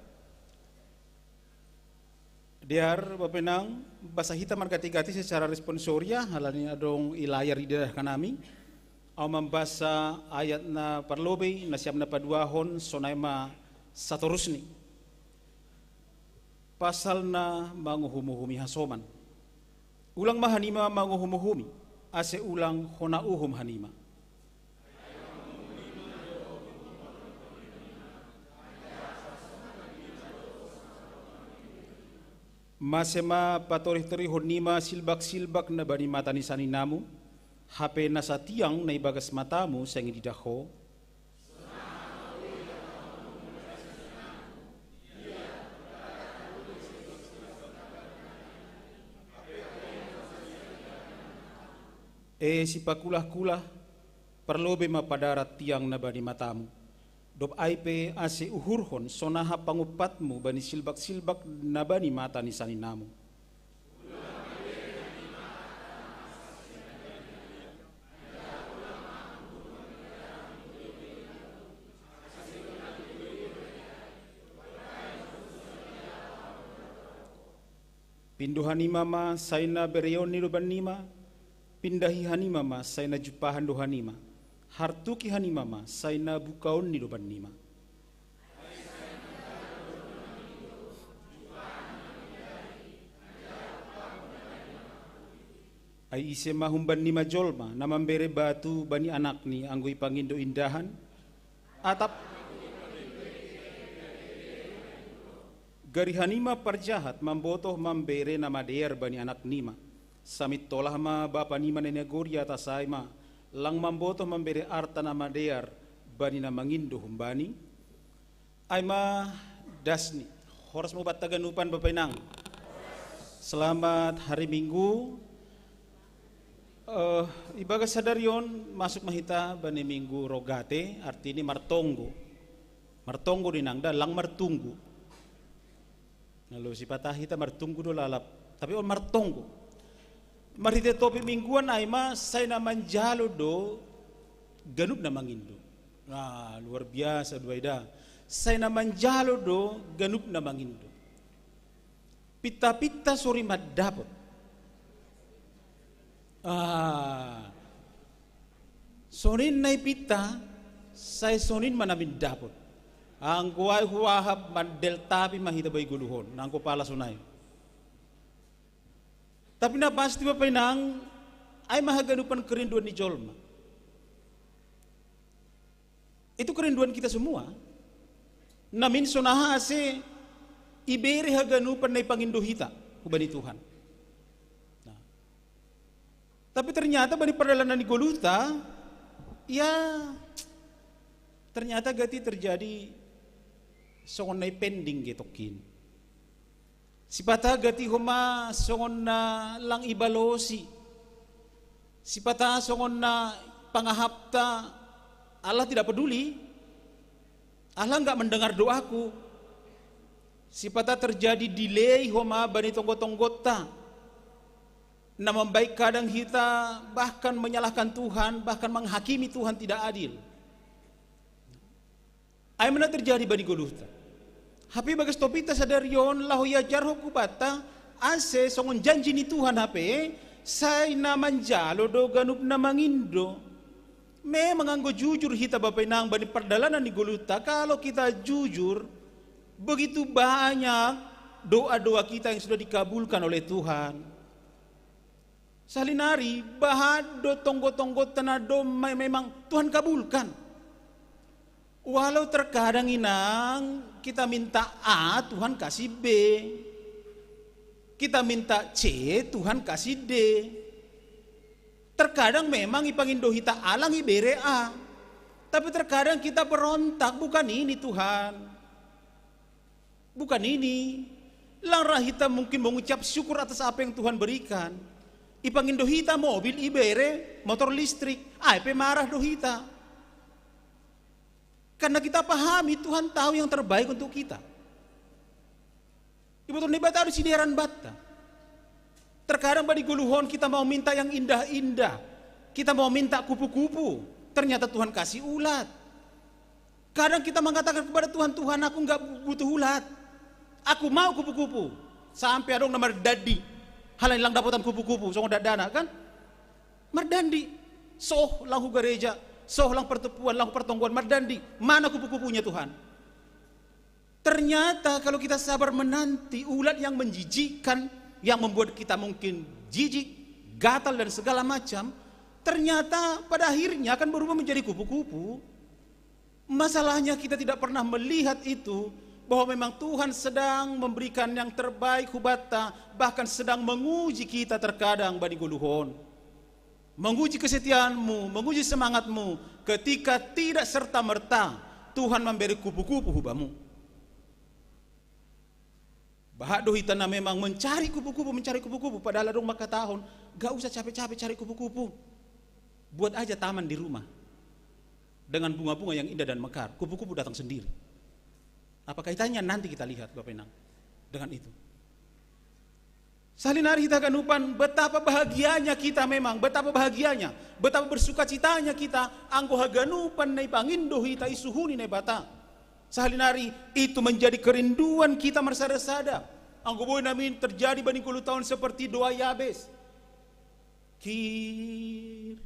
Dear bapa inang, basa hita margati-gati secara responsoria, halani adong i layar didadahkan hami. Ahu mambasa ayat na parlobei, nasiam na paduahon, sonai ma satorusni. Pasal na manguhum-uhumi hasoman. Ulang ma hanima manguhum-uhumi, ase ulang hona uhum hanima. Mase ma patorih-torihon nima silbak-silbak na bani mata ni saninamu, hape nasa tiang na ibagas matamu seng ididah ho? E sipakulah-kulah, parlobei ma padarat tiang na bani matamu. Dob ai pe ase uhurhon sonaha pangumpatmu bani silbak-silbak na bani mata ni saninamu. Pindo hanima ma sai na bereon ni do bannima, pindahi hanima ma sai na jumpahan do hanima, hartuki hanima ma sai na bukaon ni do bannima. Ai ise ma humbannima jolma na mambere batu bani anakni anggo ipangindo indahan? Atap gari hanima parjahat mambotoh mambere na madear bani anaknima. Samintolah ma Bapanima na i nagori atas ai ma lang mambotoh mambere arta na madear bani na mangindo humbani? Ai ma dasni. Horas ma banta ganupan bapa inang. Selamat hari Minggu. Eh, ibagas sadari on masuk ma hita bani Minggu Rogate, artini martonggo. Martonggo do inang da, lang martunggu. Na lo sipata hita martunggu do lalap, tapi on martonggo. Marhite topik mingguan ai ma sai na manjalo do ganup na mangindo. Nah, luar biasa do ai da. Sai na manjalo do ganup na mangindo. Pinta-pinta sorin mandapot. Ah. Sonin na i pinta, sai sonin ma na mindapot. Anggo ai huahap mandel tapi ma hita bai goluhon, nanggo pala sonai. Tapi na pasti bapa inang, ai ma haganupan kerinduan ni jolma. Itu kerinduan kita semua. Namin sonaha ase ibere haganupan na ipangindo hita hubani Tuhan. Nah. Tapi ternyata bani pardalanan ni goluhta, ya, ternyata gati terjadi songon na ipending ge tongkin. Sipata gati homa songon na lang ibalosi. Sipata songon na pangahapta, Allah tidak peduli. Allah nggak mendengar doaku. Sipata terjadi delay homa bani tonggo-tonggonta. Na mambahen kadang hita bahkan menyalahkan Tuhan, bahkan menghakimi Tuhan tidak adil. Ai ma na terjadi bani goluhta. Hape bagas topita sadari on laho iajarhon hubanta, ase songon janji ni Tuhan hape, sai na manjalo do ganup na mangindo. Memang anggo jujur hita Bapa Inang bani pardalanan ni goluhta, kalau kita jujur, begitu banyak doa-doa kita yang sudah dikabulkan oleh Tuhan. Sahali nari, bahat do tonggo-tonggonta na do me-, memang Tuhan kabulkan. Walau terkadang Inang kita minta A, Tuhan kasih B. Kita minta C, Tuhan kasih D. Terkadang memang ipangindo hita A lang ibere A. Tapi terkadang kita berontak, bukan ini Tuhan. Bukan ini. Lang ra hita mungkin mengucap syukur atas apa yang Tuhan berikan. Ipangindo hita mobil ibere motor listrik, ai pe marah do hita. Karena kita pahami Tuhan tahu yang terbaik untuk kita. Iboto ni Debata do sidearan banta. Terkadang bani goluhon kita mau minta yang indah-indah. Kita mau minta kupu-kupu. Ternyata Tuhan kasih ulat. Kadang kita mengatakan kepada Tuhan, "Tuhan, aku nggak butuh ulat. Aku mau kupu-kupu." Sampai adong na mardandi. Halani lang dapotan kupu-kupu, songon dandana, kan? Mardandi. Soh lang hu gareja, soh lang pertemuan, lang hu pertonggoan, mardandi. Mana kupu-kupunya, Tuhan? Ternyata kalau kita sabar menanti ulat yang menjijikkan, yang membuat kita mungkin jijik, gatal dan segala macam, ternyata pada akhirnya akan berubah menjadi kupu-kupu. Masalahnya kita tidak pernah melihat itu, bahwa memang Tuhan sedang memberikan yang terbaik hubanta, bahkan sedang menguji kita terkadang bani goluhon. Menguji kesetiaanmu, menguji semangatmu, ketika tidak serta-merta Tuhan memberi kupu-kupu hubamu. Bahat do hita na memang mencari kupu-kupu, mencari kupu-kupu, padahal adong mangkatahon, "Gak usah capek-capek cari kupu-kupu. Buat aja taman di rumah. Dengan bunga-bunga yang indah dan mekar, kupu-kupu datang sendiri." Apa kaitannya, nanti kita lihat, Bapak Inang, dengan itu. Sahali nari hita haganupan, betapa bahagianya kita memang, betapa bahagianya, betapa bersukacitanya kita, anggo haganupan na ipangindo hita i suhu ni Naibata. Sahali nari itu menjadi kerinduan kita marsada-sada. Anggo boi namin terjadi bani goluhta on seperti doa Yabes. Kiranya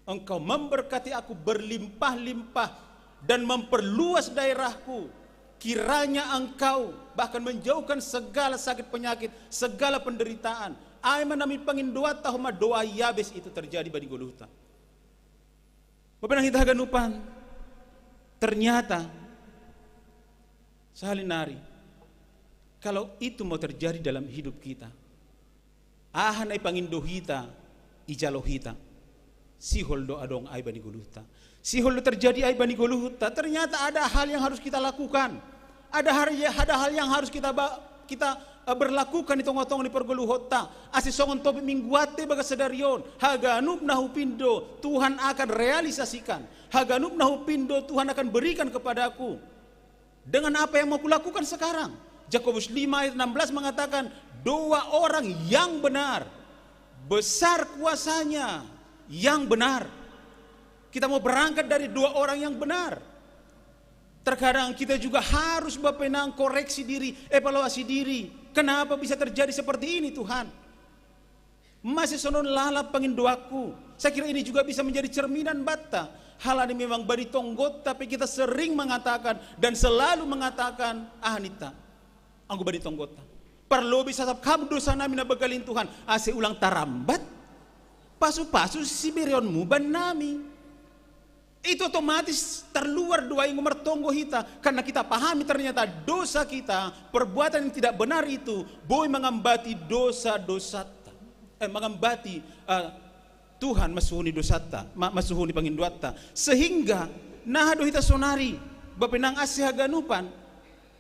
Engkau memberkati aku berlimpah-limpah dan memperluas daerahku. Kiranya Engkau bahkan menjauhkan segala sakit penyakit, segala penderitaan. Ai ma namin pangindo hita, hamu ma doa Yabes itu terjadi bani goluhta. Bapak Inang hita haganupan, ternyata sahali nari, kalau itu mau terjadi dalam hidup kita, aha na ipangindo hita, ijalo hita, sihol do adong ai bani goluhta. Sihol do terjadi ai bani goluhta. Ternyata ada hal yang harus kita lakukan. Ada hal, ada hal yang harus kita ba-, kita, eh, berlakukan di tongah-tongah ni pargoluhonta. Ase songon topik minggu ate bagas sadari on, haganup na hupindo Tuhan akan realisasikan. Haganup na hupindo Tuhan akan berikan kepadaku. Dengan apa yang mau kulakukan sekarang? Jakobus lima ayat enam belas mengatakan, "Dua orang yang benar, besar kuasanya yang benar." Kita mau berangkat dari dua orang yang benar. Terkadang kita juga harus, Bapak Inang, koreksi diri, evaluasi diri. Kenapa bisa terjadi seperti ini, Tuhan? Mase songon lalap pangindoanku. Saya kira ini juga bisa menjadi cerminan banta. Halani memang bani tonggonta pe kita sering mengatakan dan selalu mengatakan, "Ah, ninta, anggo bani tonggonta, parlobei sasap hamu dosa nami na banggalin, Tuhan, ase ulang tarambat pasu-pasu sibereonmu bannami." Itu otomatis terluar doa i, anggo martonggo hita, karena kita pahami ternyata dosa kita, perbuatan yang tidak benar itu boi mengambati dosa-dosata, eh, mengambati, eh, Tuhan masuhuni dosata, ma-, masuhuni pangindoanta. Sehingga naha do hita sonari, Bapak Inang, ase haganupan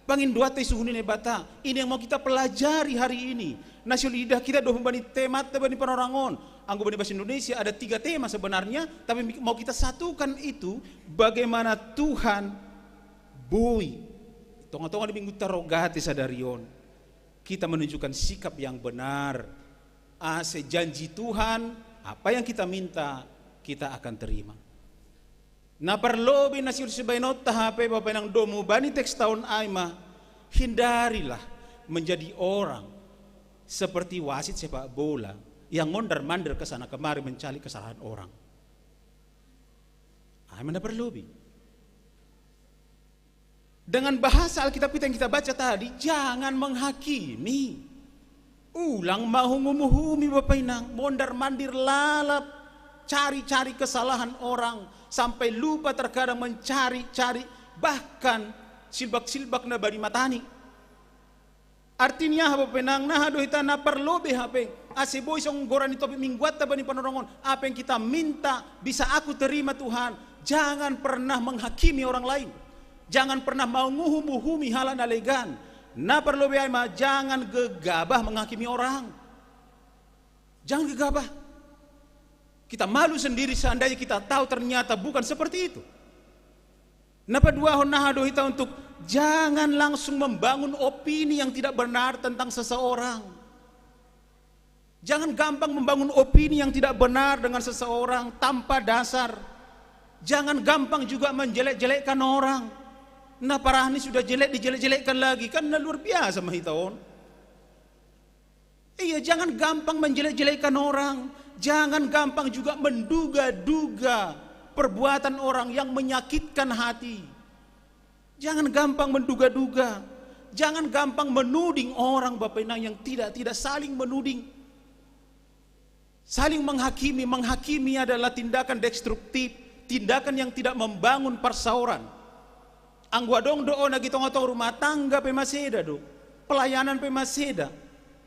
pangindoanta isuhuni Naibata. Ini yang mau kita pelajari hari ini. Na so ididah hita do bani temanta bani panorang on. Anggo bani bahasa Indonesia ada tiga tema sebenarnya, tapi mau kita satukan itu, bagaimana Tuhan boi tongah-tongah ni minggu ta rogate sadari on, kita menunjukkan sikap yang benar. Ase janji Tuhan, apa yang kita minta, kita akan terima. Na parlobei na siursibainon ta hape, Bapa Inang, domu bani teks taon ai ma, hindarilah menjadi orang seperti wasit sepak bola yang mondar-mandir ke sana kemari mencari kesalahan orang. Ai ma na parlobei. Dengan bahasa Alkitab kita yang kita baca tadi, jangan menghakimi. Ulang ma humuhumi, Bapa Inang, mondar-mandir lalap, cari-cari kesalahan orang, sampai lupa terkadang mencari-cari, bahkan silbak-silbak na bani matani. Artinya, Bapa Inang, na ha do hita na parlobei hape, ase boi songon goran ni topik mingguanta bani panorang on, apa yang kita minta bisa aku terima, Tuhan. Jangan pernah menghakimi orang lain. Jangan pernah manguhum-uhumi halak na legan. Na parlobei ai ma, jangan gegabah menghakimi orang. Jangan gegabah. Kita malu sendiri seandainya kita tahu ternyata bukan seperti itu. Na paduahon, na ha do hita untuk jangan langsung membangun opini yang tidak benar tentang seseorang. Jangan gampang membangun opini yang tidak benar dengan seseorang tanpa dasar. Jangan gampang juga menjelek-jelekkan orang. Na parah ni, sudah jelek dijelek-jelekkan lagi, kan na luar biasa ma hita on. Iya, jangan gampang menjelek-jelekkan orang. Jangan gampang juga menduga-duga perbuatan orang yang menyakitkan hati. Jangan gampang menduga-duga. Jangan gampang menuding orang, Bapa Inang, yang tidak-tidak, saling menuding. Saling menghakimi. Menghakimi adalah tindakan destruktif, tindakan yang tidak membangun parsaoran. Anggo adong do on agi tonga-tonga rumah tangga pe maseda do, pelayanan pe maseda,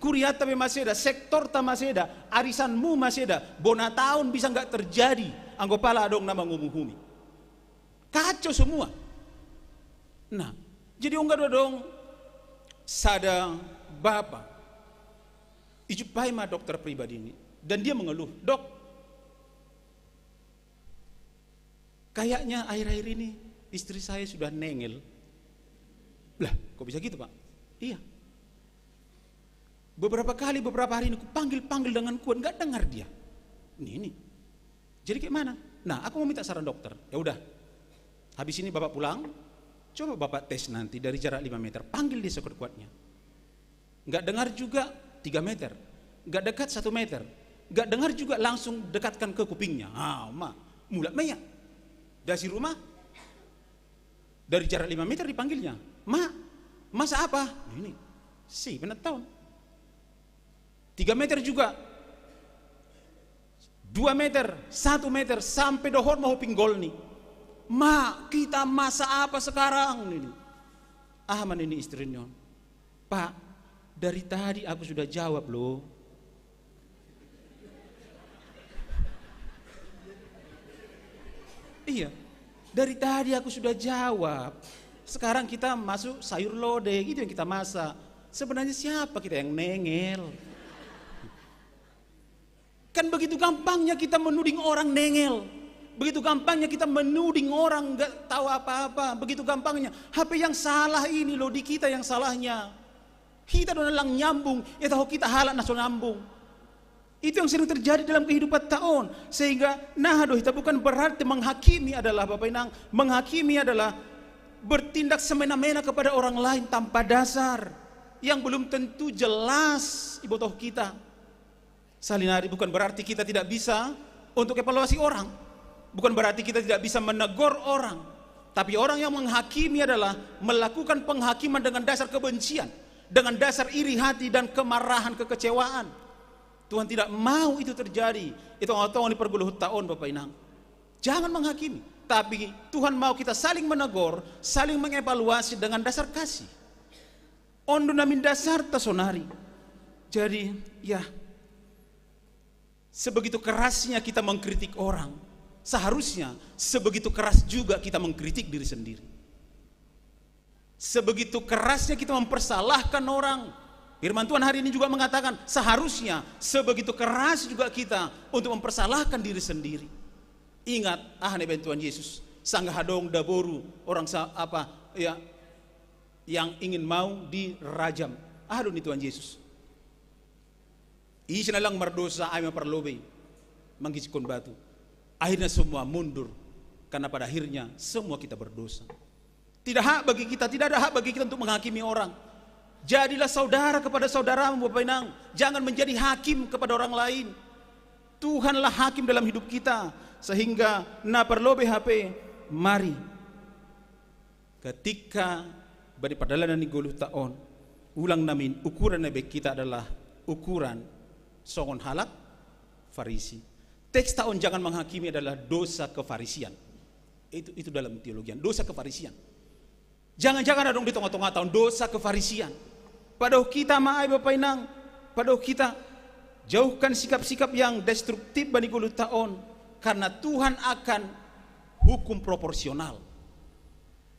kurianta pe maseda, sektorta maseda, arisanmu maseda, bona taon bisa nggak terjadi anggo pala adong na manguhum-uhumi. Kacau semua. Nah, jadi ongga do adong sada bapa, ijumpai ma dokter pribadi ni, dan dia mengeluh, "Dok, kayaknya akhir-akhir ini istri saya sudah nengel." "Lah, kok bisa gitu, Pak?" "Iya. Beberapa kali, beberapa hari ini kupanggil-panggil dengan kuat, nggak dengar dia." "Ini, ini. Jadi kayak mana?" "Nah, aku mau minta saran dokter." "Ya udah. Habis ini Bapak pulang, coba Bapak tes nanti dari jarak lima meter, panggil dia sekuat-kuatnya. Nggak dengar juga, tiga meter. Nggak dekat, satu meter. Nggak dengar juga, langsung dekatkan ke kupingnya." Ah, ma, mulak ma ia. Dari rumah, dari jarak lima meter dipanggilnya. "Ma, masa apa?" Ini, si penat taon. Tiga meter juga. Dua meter, satu meter, sampai dohot ma hu pinggolni. "Ma, kita masa apa sekarang ini?" Aha ma nini istri ni on? "Pak, dari tadi aku sudah jawab loh." "Iya, dari tadi aku sudah jawab. Sekarang kita masuk sayur lodeh, gitu yang kita masak. Sebenarnya siapa kita yang nengel?" Kan begitu gampangnya kita menuding orang nengel. Begitu gampangnya kita menuding orang nggak tahu apa-apa. Begitu gampangnya. Hape yang salah ini loh, di kita yang salahnya. Hita do na lang nyambung, ia tahu kita halak na so nyambung. Itu yang sering terjadi dalam kehidupan ta on. Sehingga na ha do hita, bukan berarti menghakimi adalah, Bapak Inang, menghakimi adalah bertindak semena-mena kepada orang lain tanpa dasar, yang belum tentu jelas ibotoh kita. Salinari, bukan berarti kita tidak bisa untuk evaluasi orang. Bukan berarti kita tidak bisa menegur orang. Tapi orang yang menghakimi adalah melakukan penghakiman dengan dasar kebencian, dengan dasar iri hati dan kemarahan, kekecewaan. Tuhan tidak mau itu terjadi. Itu ngotong di perguluh taon, Bapak Inang. Jangan menghakimi. Tapi Tuhan mau kita saling menegur, saling mengevaluasi dengan dasar kasih. On do na mindasarta sonari. Jadi, ya, sebegitu kerasnya kita mengkritik orang, seharusnya sebegitu keras juga kita mengkritik diri sendiri. Sebegitu kerasnya kita mempersalahkan orang. Firman Tuhan hari ini juga mengatakan, seharusnya sebegitu keras juga kita untuk mempersalahkan diri sendiri. Ingat, aha na ibaen Tuhan Yesus, sanggah adong daboru orang sa-, apa, ya, yang ingin mau dirajam. Aha do ni Tuhan Yesus? Ise na lang mardosa ai ma parlobei manggijikkon batu. Akhirnya semua mundur. Karena pada akhirnya semua kita berdosa. Tidak hak bagi kita, tidak ada hak bagi kita untuk menghakimi orang. Jadilah saudara kepada saudaramu, Bapak Inang. Jangan menjadi hakim kepada orang lain. Tuhanlah hakim dalam hidup kita. Sehingga na perlu B H P, mari. Ketika bani pardalanan ni goluh taon, ulang namin ukuran na baik kita adalah ukuran songon halak Farisi. Teks taon jangan menghakimi adalah dosa kefarisian. Itu, itu dalam teologian, dosa kefarisian. Jangan-jangan adong di tonga-tonga taon dosa kefarisian. Padahal kita maai Bapak Inang, padahal kita jauhkan sikap-sikap yang destruktif bani goluh taon. Karena Tuhan akan hukum proporsional.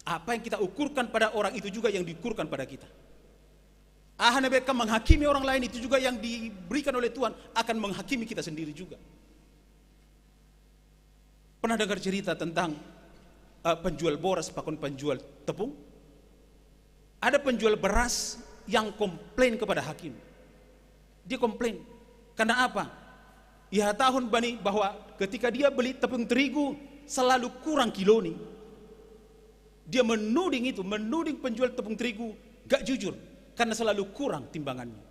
Apa yang kita ukurkan pada orang itu juga yang diukurkan pada kita. Aha na baik menghakimi orang lain itu juga yang diberikan oleh Tuhan akan menghakimi kita sendiri juga. Pernah dengar cerita tentang uh, penjual boras pakon penjual tepung? Ada penjual beras yang komplain kepada hakim. Dia komplain. Karena apa? Ia tahun bani bahwa ketika dia beli tepung terigu selalu kurang kilo nih. Dia menuding itu, menuding penjual tepung terigu gak jujur karena selalu kurang timbangannya.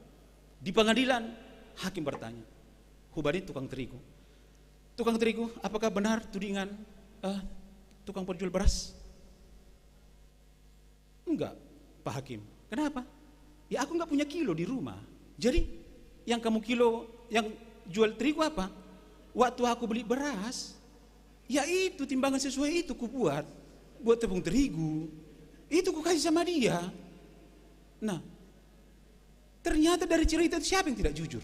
Di pengadilan, hakim bertanya, hubani tukang terigu, "Tukang terigu, apakah benar tudingan uh, tukang penjual beras?" "Enggak, Pak Hakim." "Kenapa?" "Ya, aku nggak punya kilo di rumah. Jadi yang kamu kilo, yang jual terigu apa?" "Waktu aku beli beras, ya itu timbangan sesuai itu ku buat, buat tepung terigu. Itu ku kasih sama dia." Nah, ternyata dari cerita itu siapa yang tidak jujur?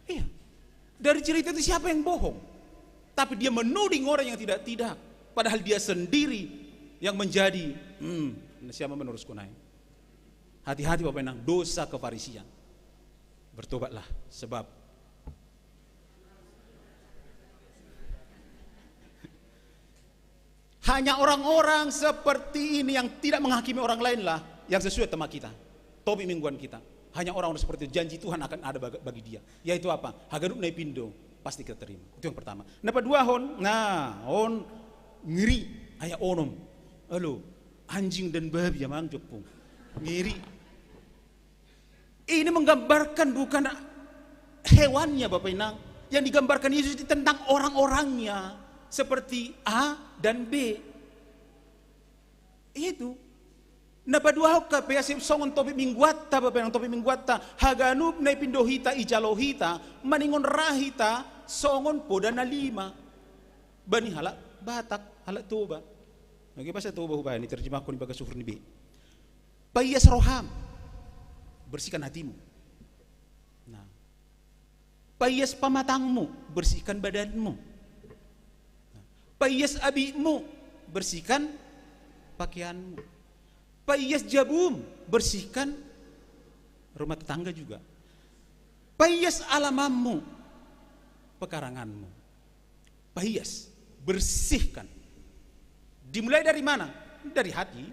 Iya. Dari cerita itu siapa yang bohong? Tapi dia menuding orang yang tidak-tidak. Padahal dia sendiri yang menjadi, hmm, siapa menurusku naik? Hati-hati Bapak Inang, dosa kefarisian. Bertobatlah, sebab hanya orang-orang seperti ini yang tidak menghakimi orang lain lah yang sesuai tema kita, topik mingguan kita. Hanya orang-orang seperti itu, janji Tuhan akan ada bagi dia. Yaitu apa? Haganup na ipindo pasti kita terima. Itu yang pertama. Na paduahon, nah, on ngeri, ayat onom. Halo, anjing dan babi ya mang jopung. Ngeri. Ini menggambarkan bukan hewannya, Bapak Inang. Yang digambarkan Yesus itu tentang orang-orangnya, seperti A dan B. Itu. Na paduahon ka pe asi songon topik mingguanta, Bapak Inang, topik mingguanta. Haganup na ipindo hita, ijalo hita, maningon ra hita songon poda na lima. Bani halak Batak, halak Toba. Oke, bahasa Toba hubani terjemahkan di bagas suhur ni B. Paias roham, bersihkan hatimu. Nah, paias pamatangmu, bersihkan badanmu. Nah, paias abitmu, bersihkan pakaianmu. Paias jabum, bersihkan rumah tetangga juga. Paias alamanmu, pekaranganmu. Paias, bersihkan. Dimulai dari mana? Dari hati.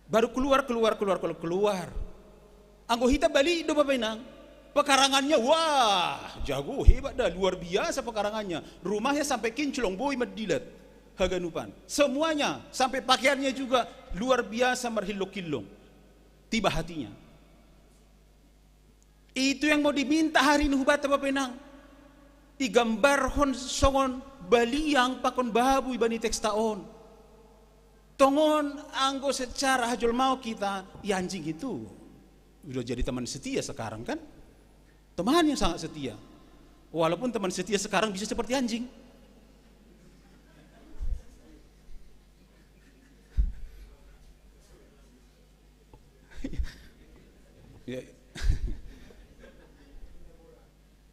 Baru keluar, keluar, keluar, keluar, keluar. Anggo hita bali do, Bapak Inang. Pekarangannya, wah, jago, hebat dah, luar biasa pekarangannya. Rumahnya sampai kinclong, boi mendilat. Haganupan. Semuanya, sampai pakaiannya juga luar biasa marhillong-hillong. Tiba hatinya. Itu yang mau diminta hari ini hubata, Bapak Inang. Igambarhon songon baliang pakon babu ibani teksta on. Tongon anggo secara hajolmaon kita, ya anjing itu udah jadi teman setia sekarang kan? Teman yang sangat setia. Walaupun teman setia sekarang bisa seperti anjing. Ya.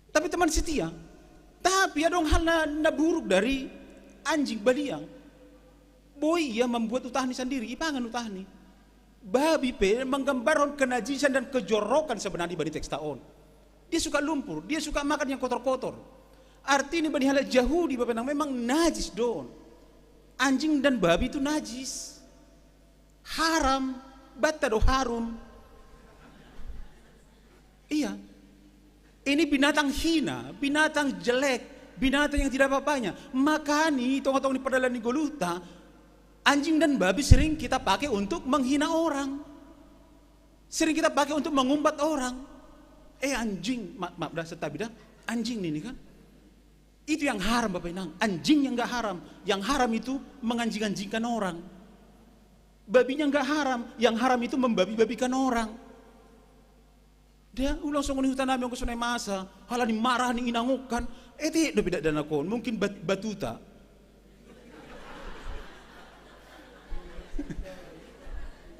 Tapi teman setia. Tapi adong hal na, na buruk dari anjing baliang. Boi ia membuat utahni sendiri, ipangan utahni. Babi pe menggambarkan kenajisan dan kejorokan sebenarnya bani teksta on. Dia suka lumpur, dia suka makan yang kotor-kotor. Artinya bani halak Jahudi, Bapak Inang, memang najis don. Anjing dan babi itu najis. Haram, batta do harum. Iya. Ini binatang hina, binatang jelek, Binatang yang tidak apa-apanya. Makanya, tongotong di perdalan di Goluta, anjing dan babi sering kita pakai untuk menghina orang. Sering kita pakai untuk mengumpat orang. Eh, anjing, ma maaf dah, setabi dah, anjing ini kan. Itu yang haram, Bapak Inang. Anjing yang nggak haram. Yang haram itu menganjing-anjingkan orang. Babinya nggak haram. Yang haram itu membabi-babikan orang. Dia ulang songoni hutan nami ongko sonai masa. Hala ni marah ni inangukan. Eh, tidak, tidak dana kon. Mungkin bat batuta.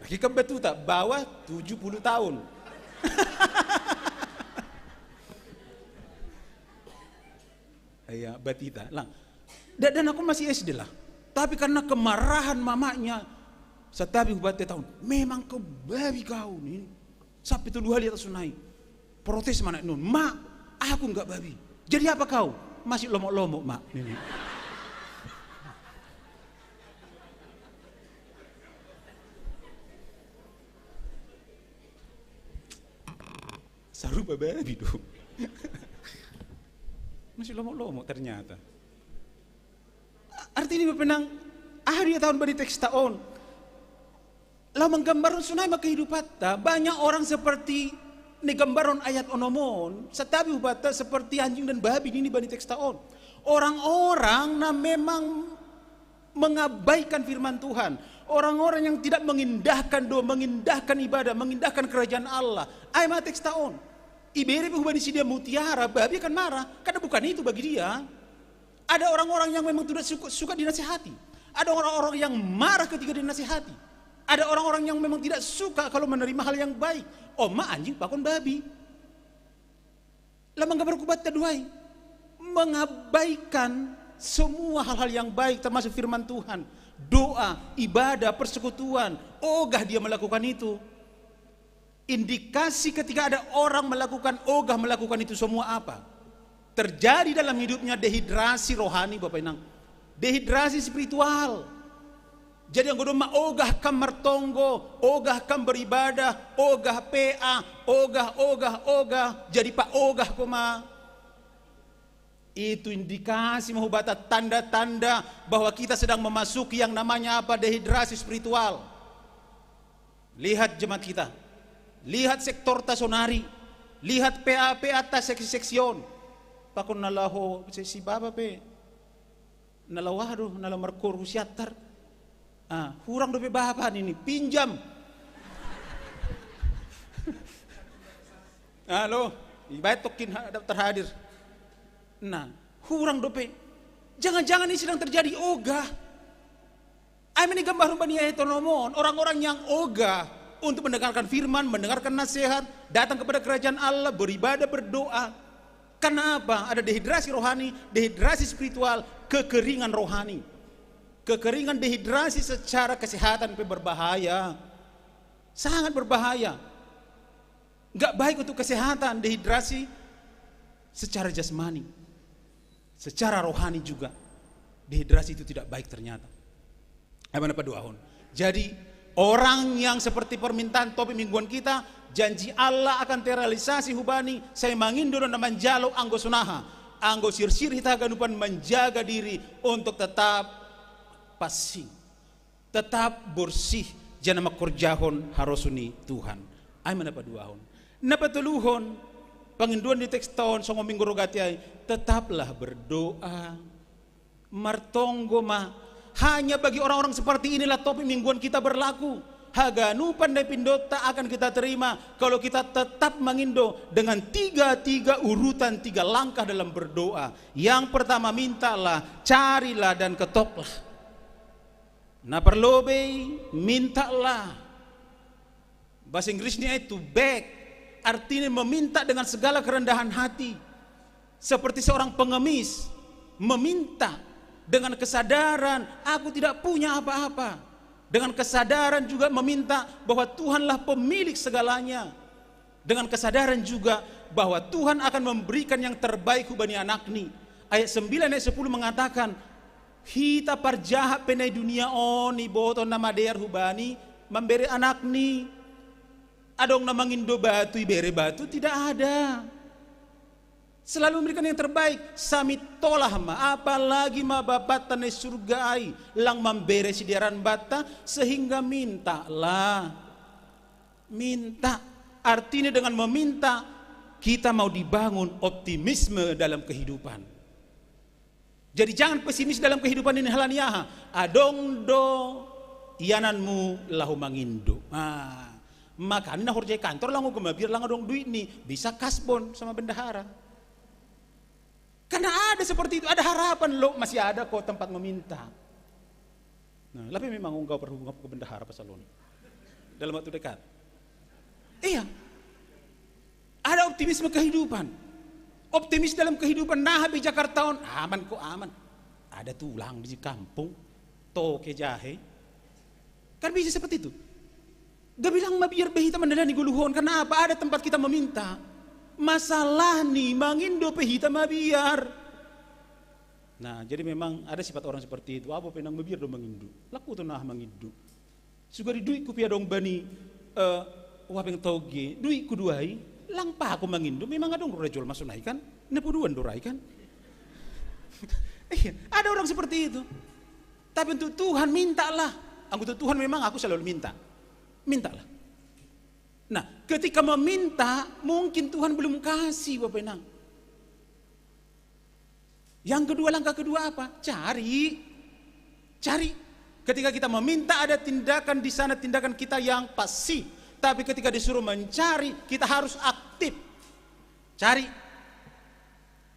Lagi kan batuta, bawah tujuh puluh tahun. Iya, batita. Lang. Da dan aku masih S D lah. Tapi karena kemarahan mamanya, satabi hubatte taon, "Memang kau babi kau ini." Sampai tolu hali atas sunai. Protes mana nun, "Ma, aku nggak babi. Jadi apa kau?" "Masih lomok-lomok, Mak." Ini. Sarupa babi dong. Masih lomok-lomok ternyata. Artinya, Bapak Inang, ah, dia tahun bani teks taon. Lah menggambarkan sunai maka hidup hatta. Banyak orang seperti ni gambaron ayat onom on. Satabi hubatta seperti anjing dan babi ini bani teks taon. Orang-orang na memang mengabaikan firman Tuhan. Orang-orang yang tidak mengindahkan doa, mengindahkan ibadah, mengindahkan kerajaan Allah. Ai ma teks taon. Ibere pe hubani si dia mutiara, babi akan marah. Karena bukan itu bagi dia. Ada orang-orang yang memang tidak suka, suka dinasihati. Ada orang-orang yang marah ketika dinasihati. Ada orang-orang yang memang tidak suka kalau menerima hal yang baik. Oma anjing pakon babi. Lah manggabar hubatta duai. Mengabaikan semua hal-hal yang baik, termasuk firman Tuhan, doa, ibadah, persekutuan. Ogah dia melakukan itu. Indikasi ketika ada orang melakukan, ogah melakukan itu semua apa? Terjadi dalam hidupnya dehidrasi rohani, Bapak Inang. Dehidrasi spiritual. Jadi anggo domma ogah kam martonggo, ogah kam beribadah, ogah P A, ogah, ogah, ogah, jadi paogah ko ma. Itu indikasi ma hubata, tanda-tanda bahwa kita sedang memasuki yang namanya apa? Dehidrasi spiritual. Lihat jemaat kita. Lihat sektorta sonari. Lihat P A P A ta seksi-seksi on. Pakon na laho seksi bapa pe. Na laho aha do, na laho markoru siattar. Ah, hurang dope bapa nini, pinjam. Halo, ibaen tokkin ha-, daftar hadir. Nah, hurang dope. Jangan-jangan ini sedang terjadi ogah. Ai ma ni gambarhon bani ayat onom on, orang-orang yang ogah untuk mendengarkan firman, mendengarkan nasihat, datang kepada kerajaan Allah, beribadah, berdoa. Karena apa? Ada dehidrasi rohani, dehidrasi spiritual, kekeringan rohani. Kekeringan, dehidrasi secara kesehatan pe berbahaya. Sangat berbahaya. Nggak baik untuk kesehatan, dehidrasi secara jasmani, secara rohani juga. Dehidrasi itu tidak baik ternyata. Ai ma na paduahon. Jadi, orang yang seperti permintaan topik mingguan kita, janji Allah akan terrealisasi hubani, sai mangindo do na manjalo anggo sonaha, anggo sirsir hita haganupan menjaga diri untuk tetap pansing. Tetap borsih, janah mangkorjahon harosuh ni Tuhan. Ai ma na paduahon. Na patoluhon, pangindoan di teks taon songon minggu rogati ai, tetaplah berdoa. Martonggo ma. Hanya bagi orang-orang seperti inilah topik mingguan kita berlaku. Haganupan na pindotta akan kita terima kalau kita tetap mangindo dengan tiga, tiga urutan, tiga langkah dalam berdoa. Yang pertama, mintalah, carilah, dan ketoklah. Na parlobei, mintalah. Bahasa Inggrisnya itu beg, artinya meminta dengan segala kerendahan hati. Seperti seorang pengemis meminta dengan kesadaran, "Aku tidak punya apa-apa." Dengan kesadaran juga meminta bahwa Tuhanlah pemilik segalanya. Dengan kesadaran juga bahwa Tuhan akan memberikan yang terbaik hubani anakni. Ayat sembilan, ayat sepuluh mengatakan, "Hita parjahat pe na i dunia on, iboto na madear hubani mambere anakni." Adong na mangindo batu, ibere batu? Tidak ada. Selalu memberikan yang terbaik. Sami tolah ma, apalagi ma Bapakta na i surga ai, lang mambere sidearan banta, sehingga mintalah. Minta. Artinya dengan meminta, kita mau dibangun optimisme dalam kehidupan. Jadi jangan pesimis dalam kehidupan ini, halani aha? Adong do iananmu laho mangindo. Ah, makanya na horja i kantor lang uga mabiar lang adong duit ni, bisa kasbon sama bendahara. Karena ada seperti itu, ada harapan lo, masih ada kok tempat meminta. Nah, tapi memang enggak berhubungan ke bendahara pasal lo ni. Dalam waktu dekat. Iya. Ada optimisme kehidupan. Optimis dalam kehidupan. Nah, di Jakarta on, aman kok, aman. Ada tulang di kampung. Toke jahe. Kan bisa seperti itu. Dia bilang mabiar be hita mandalani goluhon. Karena apa? Ada tempat kita meminta. Masalah ni mangindo pe hita mabiar. Nah, jadi memang ada sifat orang seperti itu. Apa pe nang mabiar do mangindo. Laku tu nah mangindo. Suga di duitku pe adong bani, eh, wapeng toge, duitku do ai, lang paku mangindo, memang adong do rajol masuk nai kan, nepuduan do rai kan. Iya, ada orang seperti itu. Tapi untuk Tuhan mintalah. Anggo untuk Tuhan memang aku selalu minta. Mintalah. Nah, ketika meminta, mungkin Tuhan belum kasih, Bapak Inang. Yang kedua, langkah kedua apa? Cari. Cari. Ketika kita meminta, ada tindakan di sana, tindakan kita yang pasif. Tapi ketika disuruh mencari, kita harus aktif. Cari.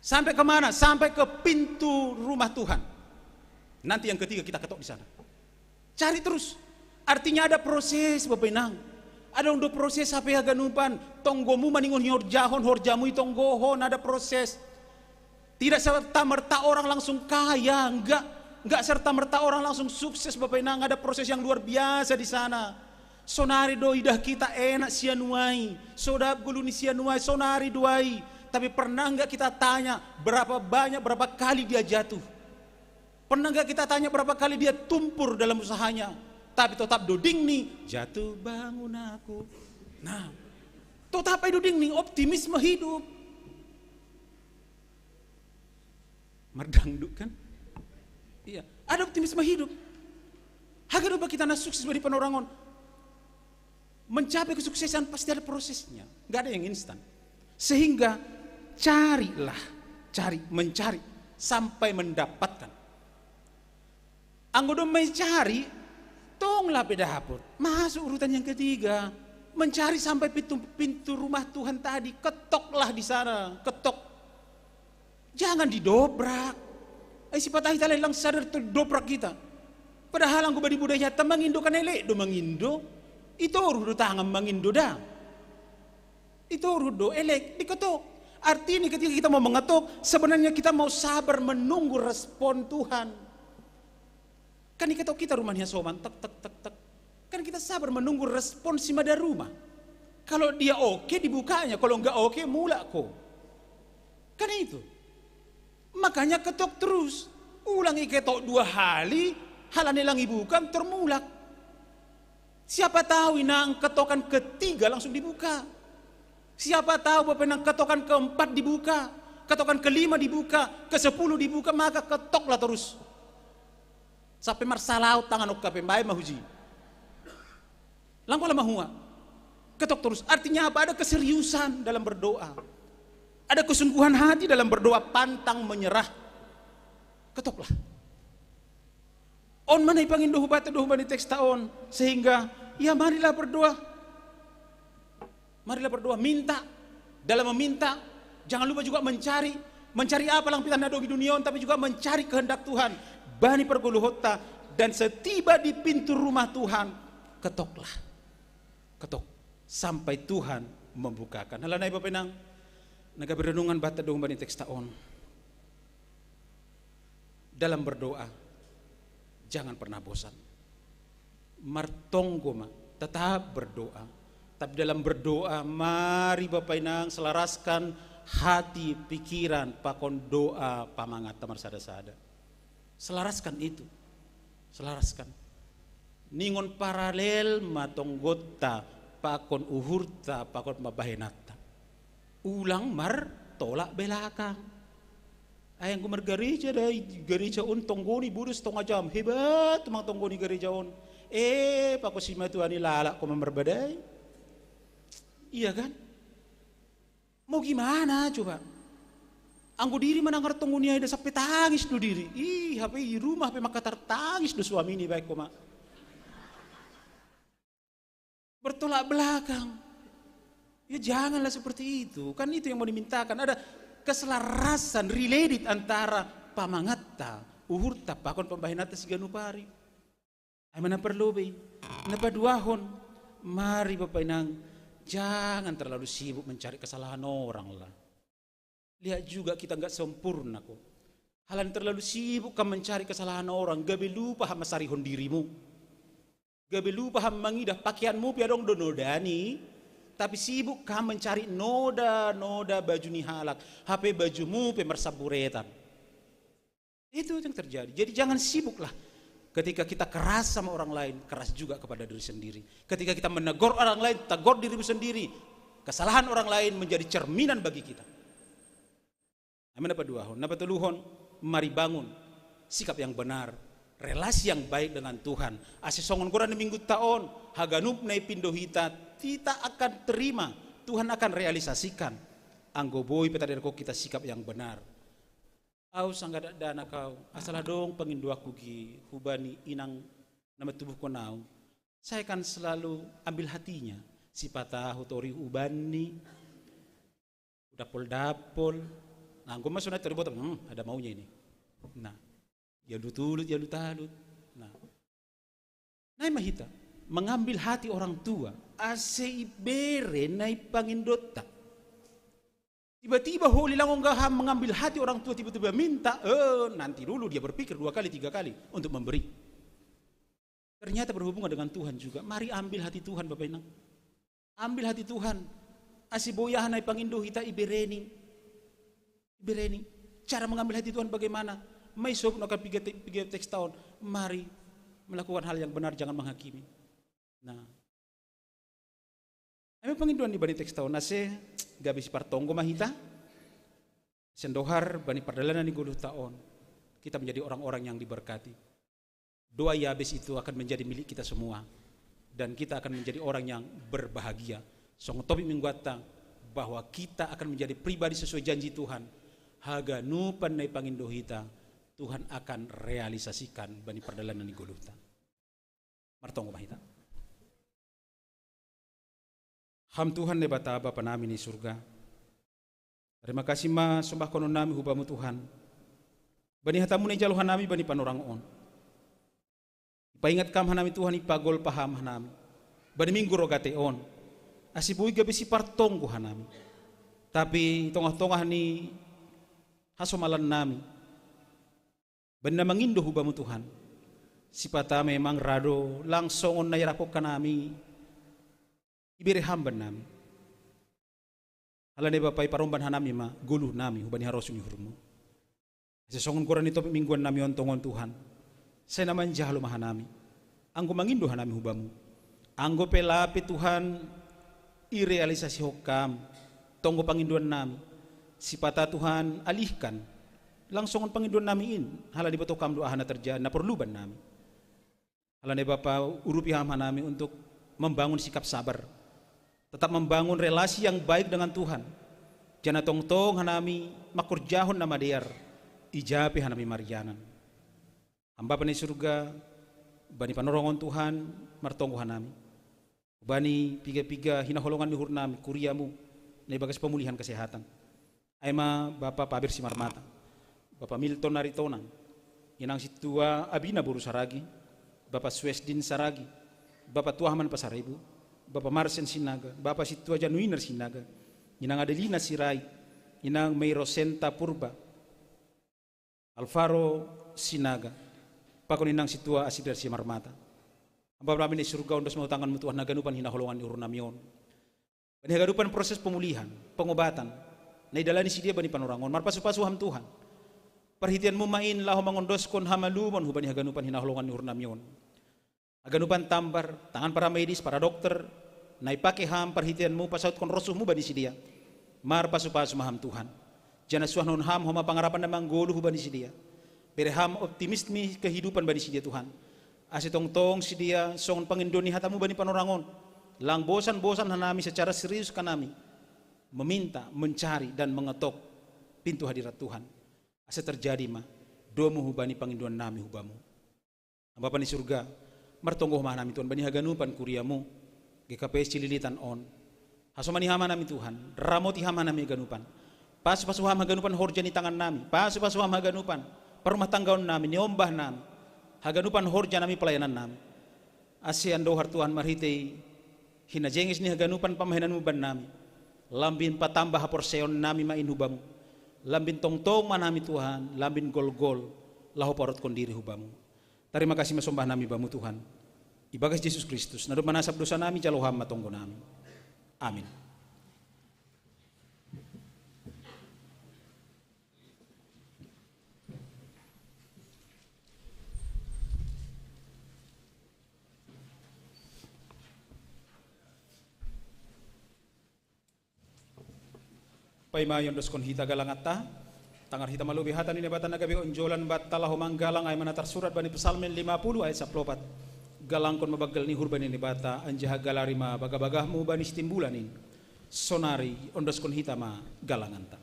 Sampai kemana? Sampai ke pintu rumah Tuhan. Nanti yang ketiga kita ketok di sana. Cari terus. Artinya ada proses, Bapak Inang. Ada undo proses hape haganupan. Tonggomu maningon horjahon, horjamu i tonggohon, ada proses. Tidak serta-merta orang langsung kaya, enggak. Enggak serta-merta orang langsung sukses, Bapak Inang. Ada proses yang luar biasa di sana. Sonari do idah kita enak sianuai, sodap gulu ni sianuai, sonari do ai. Tapi pernah enggak kita tanya berapa banyak, berapa kali dia jatuh? Pernah enggak kita tanya berapa kali dia tumpur dalam usahanya? Tapi tetap do ding ni, jatuh bangun aku. Nah, tetap ai do ding ni, optimisme hidup. Mardangduk kan? Iya, ada optimisme hidup. Haganupa kita na sukses bani panorangon. Mencapai kesuksesan pasti ada prosesnya. Nggak ada yang instan. Sehingga carilah, cari, mencari, sampai mendapatkan. Anggo do mencari, tonglah pe dapot. Masuk urutan yang ketiga. Mencari sampai pintu, pintu rumah Tuhan tadi, ketoklah di sana, ketok. Jangan didobrak. Ai sipata hita lang sadar tu dobrak kita. Padahal anggo bani budaya ta mangindo kan elek do mangindo. Itoruh do tangan mangindo da. Itoruh do elek diketok. Artinya ketika kita mau mengetok, sebenarnya kita mau sabar menunggu respon Tuhan. Kan diketok kita rumah ni hasoman, tek, tek, tek, tek. Kan kita sabar menunggu respon si mada rumah. Kalau dia oke, dibukanya. Kalau nggak oke, mulak ko. Kan itu. Makanya ketok terus. Ulang iketok dua hali, halani lang ibuka, termulak. Siapa tahu inang ketokan ketiga langsung dibuka. Siapa tahu Bapak Inang ketokan keempat dibuka, ketokan kelima dibuka, kesepuluh dibuka, maka ketoklah terus. Sampai marsalaut tangan oka pe mbaen ma huji. Lang pala mahua. Ketok terus. Artinya apa? Ada keseriusan dalam berdoa. Ada kesungguhan hati dalam berdoa, pantang menyerah. Ketoklah. On ma na ipangindo hubanta do humbani teksta on. Sehingga, ya marilah berdoa. Marilah berdoa, minta. Dalam meminta, jangan lupa juga mencari. Mencari apa lang pitah na adong i dunia on, tapi juga mencari kehendak Tuhan. Bani pargoluhonta, dan setiba di pintu rumah Tuhan, ketoklah. Ketok. Sampai Tuhan membukakan. Halani ai Bapak Inang, na gabe renungan banta do humbani teksta on. Dalam berdoa, jangan pernah bosan. Martonggo ma, tetap berdoa. Tapi dalam berdoa, mari Bapak Inang selaraskan hati, pikiran, pakon doa pamanganta marsada-sada. Selaraskan itu. Selaraskan. Ningon paralel ma tonggonta, pakon uhurta, pakon pambahenanta. Ulang mar, tolak belakang. Ayang ku margareja dai, gareja on tonggoni bodo setengah jam. Hebat mang tonggoni gareja on. Eh, pako si matuani lalak ko mambarbadai. Iya kan? Mau gimana coba? Anggo diri manangar tonggoni ai da sampai tangis do diri. Ih, hape i rumah pe maka tertangis do suami ini baik koma. Bertolak belakang. Ya janganlah seperti itu. Kan itu yang mau dimintakan. Ada keselarasan, related antara pamangatta, uhurta, pakon pambahenanta siganup ari. Ai mana perlu be. Na paduahon, mari Bapak Inang, jangan terlalu sibuk mencari kesalahan orang lah. Lihat juga kita nggak sempurna kok. Halan terlalu sibuk kan mencari kesalahan orang, gabe lupa ham masarihon dirimu. Gabe lupa ham mangidah pakaianmu pe adong do nodani, tapi sibuk kam mencari noda-noda baju ni halak, hape bajumu pe marsamburetan. Itu yang terjadi. Jadi jangan sibuklah. Ketika kita keras sama orang lain, keras juga kepada diri sendiri. Ketika kita menegur orang lain, tegur dirimu sendiri. Kesalahan orang lain menjadi cerminan bagi kita. Ai mana paduahon, na patoluhon, mari bangun sikap yang benar, relasi yang baik dengan Tuhan. Ase songon goran ni minggunta on, haganup na ipindo hita, hita akan terima, Tuhan akan realisasikan. Anggo boi pe tadearhon kita sikap yang benar. Au sanggadak danak au, asal adong pangindoanku gi hubani inang na matubuhkon au, saya kan selalu ambil hatinya. Sipata hutori ubanni, dapol-dapol. Nah, anggo ma sonai tori boto, hmm, ada maunya ini. Nah, ya lutulut, ya lutalut. Nah, nai ma hita mengambil hati orang tua, ase ibere na ipangindonta. Tiba-tiba holi lang ongga ham mengambil hati orang tua, tiba-tiba minta, eh, nanti dulu dia berpikir dua kali, tiga kali untuk memberi. Ternyata berhubungan dengan Tuhan juga. Mari ambil hati Tuhan, Bapak Inang. Ambil hati Tuhan. Ase boi aha na ipangindo hita ibereni. Ibereni. Cara mengambil hati Tuhan bagaimana? Mai sob no kan piga te-, piga teksta on. Mari melakukan hal yang benar, jangan menghakimi. Nah. Ai ma pangindoan ni bani teksta on, ase gabe sipartonggo ma hita. Sendohar bani pardalanan ni goluhta on, kita menjadi orang-orang yang diberkati. Doa Yabes itu akan menjadi milik kita semua. Dan kita akan menjadi orang yang berbahagia. Songon topik mingguanta, bahwa kita akan menjadi pribadi sesuai janji Tuhan. Haganupan na ipangindo hita, Tuhan akan realisasikan bani pardalanan ni goluhta. Martonggo ma hita. Ham Tuhan Naibata Bapa nami ni surga. Terima kasih ma sombahkonon nami hubamu Tuhan. Bani hatamu na ijalo hanami bani panorang on. Ipaingat kam hanami Tuhan, ipagolpa ham hanami. Bani minggu rogate on. Ase boi gabe sipartonggo hanami. Tapi tongah-tongah ni hasomalan nami. Bani na mangindo hubamu Tuhan. Sipata memang ra do lang songon na irapon hanami. Ibere ham bannami. Alani Bapa, iparomban hanami ma goluh nami hubani harosuh ni uhurmu. Ase songon goran ni topik mingguan nami on tongon Tuhan. Sai na manjalo ma hanami. Anggo mangindo hanami hubamu. Anggo pe lape Tuhan irealisasihon kam tonggo pangindoan nami. Sipata Tuhan alihkan. Lang songon pangindoan nami in. Halani boto kam do aha na terjadi, na porlu bannami. Alani Bapa, urupi ham hanami untuk membangun sikap sabar. Tetap membangun relasi yang baik dengan Tuhan. Jangan tongtong hanami mangkorjahon na madear. Ija pe hanami marianan. Ham Bapa ni surga, bani panorang on Tuhan, martonggo hanami. Bani piga-piga hinaholongan ni uhur nami, kuriamu, na ibagas pemulihan kesehatan. Ai ma Bapa Paber Simarmata, Bapa Milton Aritonang, inang sintua Abina boru Saragi, Bapa Suesdin Saragi, Bapa Tuaman Pasaribu, Bapa Marsen Sinaga, Bapa sintua Januiner Sinaga, inang Adelina Sirait, inang Meirosenta Purba, Alvaro Sinaga, pakon inang sintua Asidar Simarmata. Bapa nami na i surga, ondos ma tu tanganmu Tuhan haganupan hinaholongan ni uhur nami on. Bani haganupan proses pemulihan, pengobatan, na idalani sidea bani panorang on, marpasu-pasu ham Tuhan. Parhiteanmu ma in laho mangondoskon hamalumon hubani haganupan hinaholongan ni uhur nami on. Haganupan tambar, tangan para medis, para dokter, na ipake ham parhiteanmu pasautkon rosuhmu bani sidea. Marpasu-pasu ma ham Tuhan. Janah suahon Ham homa pangarapan na manggoluh hubani sidea. Bere Ham optimisme kehidupan bani sidea, Tuhan. Ase tongtong sidea songon pangindo ni hata-Mu bani panorang on. Lang bosan-bosan hanami secara serius hanami meminta, mencari, dan mengetok pintu hadirat Tuhan. Ase terjadi ma domu hubani pangindoan nami hu Bamu. Bapa ni surga, martonggo ma hanami Tuhan bani haganupan kuria-Mu, G K P S Cililitan on. Hasomani Ham hanami Tuhan, ramoti Ham hanami haganupan. Pasu-pasu Ham haganupan horja ni tangan nami, pasu-pasu Ham haganupan parumah tanggaon nami, niombah nami, haganupan horja nami, pelayanan nami. Ase andohar Tuhan marhitei hinajenges ni haganupan pambahenan-Mu bannami, lambin patambah haporseaon nami ma in hu Bamu. Lambin tongtong ma hanami Tuhan, lambin golgol, laho parutkon diri hu Bamu. Tarima kasih ma sombah nami Bamu Tuhan. Ibagas Jesus Kristus, na dob manasap dosa nami, jalo Ham ma tonggo nami. Amin. Paima iondoskon hita galanganta, tangar hita ma lobei hata ni Naibata na gabe onjolan banta laho manggalang, ai ma na tarsurat bani Psalmen lima puluh ayat saplopat. Galangkon ma banggal ni uhur bani Naibata, anjaha galari ma bagabagahmu bani sitimbulan in. Sonari ondoskon hita ma galanganta.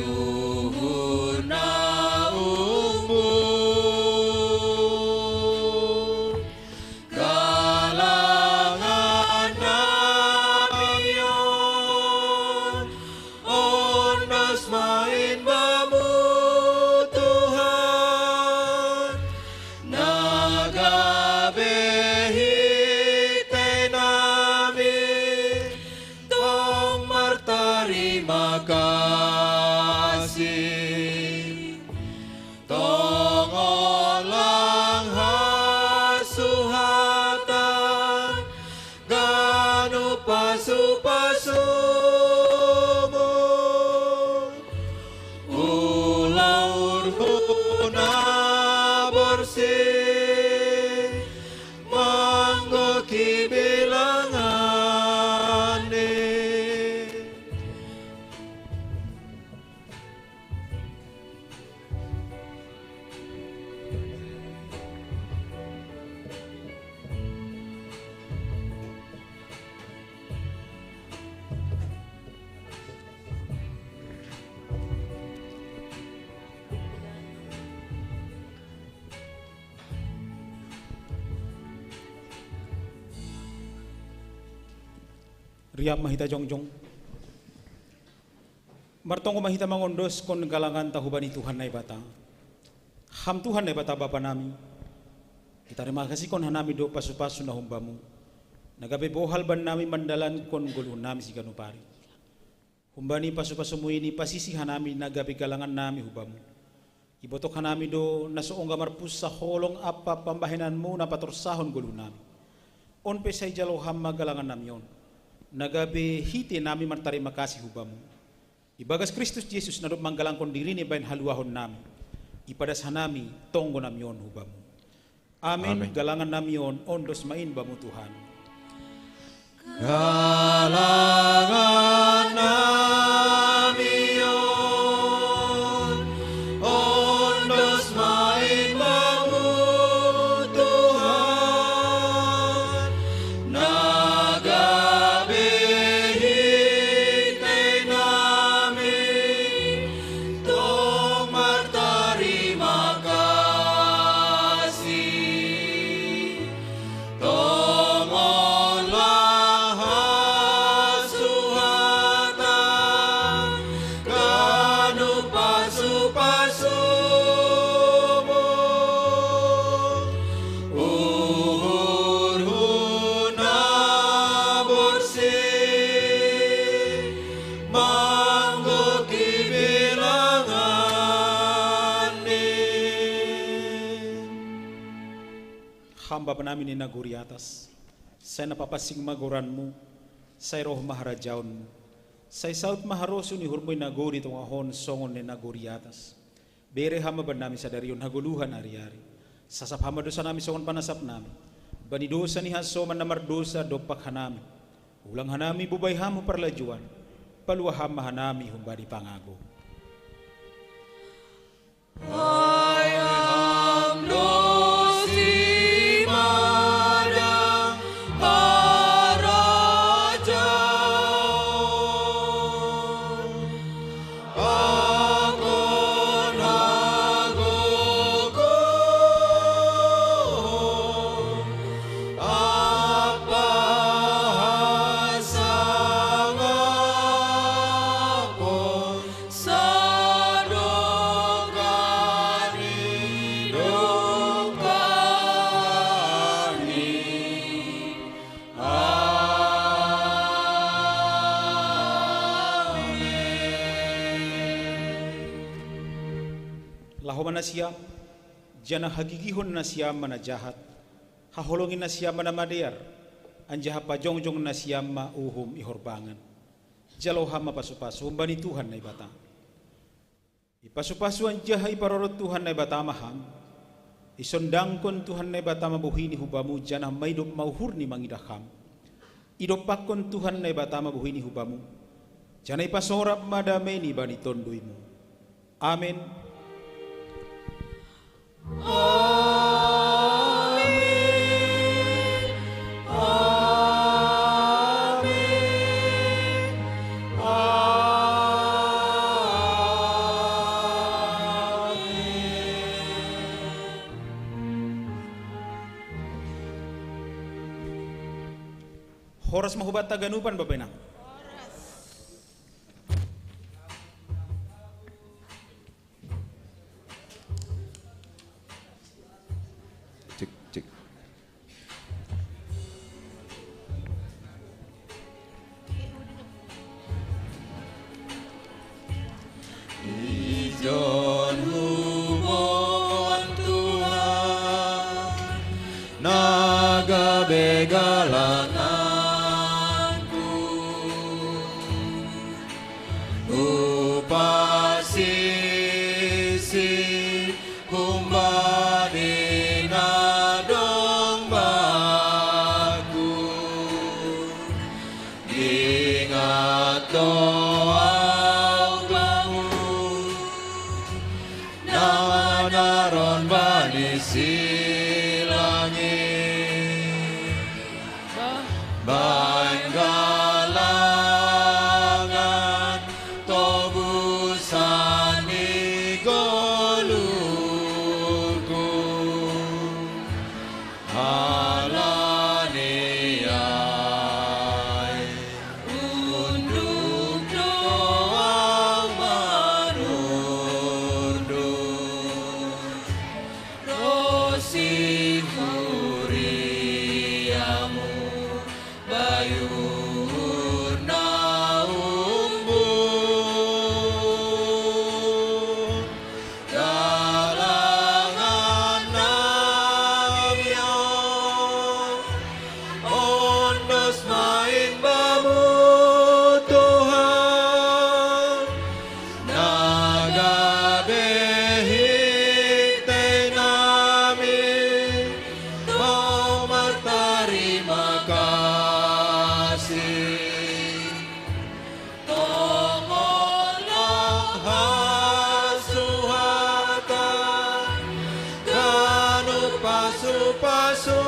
Uhurna umur, galangan nami on, ondos ma in Bamu Tuhan, na gabe hite nami tong martarima kasih. Tong on lang hasuhatan ganup pasu-pasumu, ulaurhuna borsih, manggoki bilanganni. Riap ma hita jongjong. Martonggo ma hita mangondoskon galanganta hubani Tuhan Naibata. Ham Tuhan Naibata Bapa nami, itarima kasihkon hanami do pasu-pasu na humbamu, na gabe bohal bannami mandalankon goluhonnami siganup ari. Humbani pasu-pasumu i pasisi hanami na gabe galangan nami hubamu. Ibotok hanami do na so ongga marpunsa holong ampa pambahenanmu na patorsahon goluhnami. On pe sai jalo ham ma galangan nami on, na gabe hite nami martarima kasih hubamu. Ibagas Kristus Jesus na dob manggalangkon dirini bahen haluahon nami, ipadas hanami tonggo nami on hubamu. Amin. Amin. Galangan nami on, ondos ma in bamu Tuhan. Galangan nami on, ondos ma in bamu Tuhan, na gabe hite nami tong martarima kasih. Tong on lang hasuhatan ganup pasu-pasumu, uhurhuna borsih, manggoki bilanganni. Ham Bapa nami na i nagori atas, sai na papansing ma goranmu, sai roh ma harajaonmu, sai saut ma harosuh ni uhurmu i nagori tongah on songon na i nagori atas. Bere ham ma bannami sadari on hagoluhan ari-ari. Sasap ham ma dosanami songon panasapnami bani dosa ni hasoman na mardosa dompak hanami. Ulang hanami bobai ham hu parlajuan, palua ham ma hanami humbani pangago. Ai ham do simadang harajaon, pakon hagogoon, ampa hasangapon, sadokah ni dokah ni. Amen. Laho ma nasiam, janah hagigihon nasiam ma na jahat, haholongi nasiam ma na madear, anjaha pajongjong nasiam ma uhum i horbangan. Jalo ham ma pasu-pasu humbani Tuhan Naibata. Ipasu-pasu anjaha iparorot Tuhan Naibata ma ham. Isondangkon Tuhan Naibata ma bohini hubamu, janah maidop ma uhurni mangidah ham. Idompakkon Tuhan Naibata ma bohini hubamu, janah ipasorap ma dameini bani tonduimu. Amen. Amen. Amen. Amen. Horas ma hubanta ganupan, Bapa Inang. Cek, cek. Ijon huboan Tuhan, na gabe galanganku. Hupasisi humbani na dong bangku. Ingat do au Bapa, na manaron bani si langit, bahen galangan tobusan ni goluhku. Ala ni ai unduk do au manurdur, ro si huriamu bayur na umbun. Galangan nami on, ondos ma in Bamu Tuhan, na gabe hintei nami do martarima kasih. Tongollah hasuhatan ganup pasupasu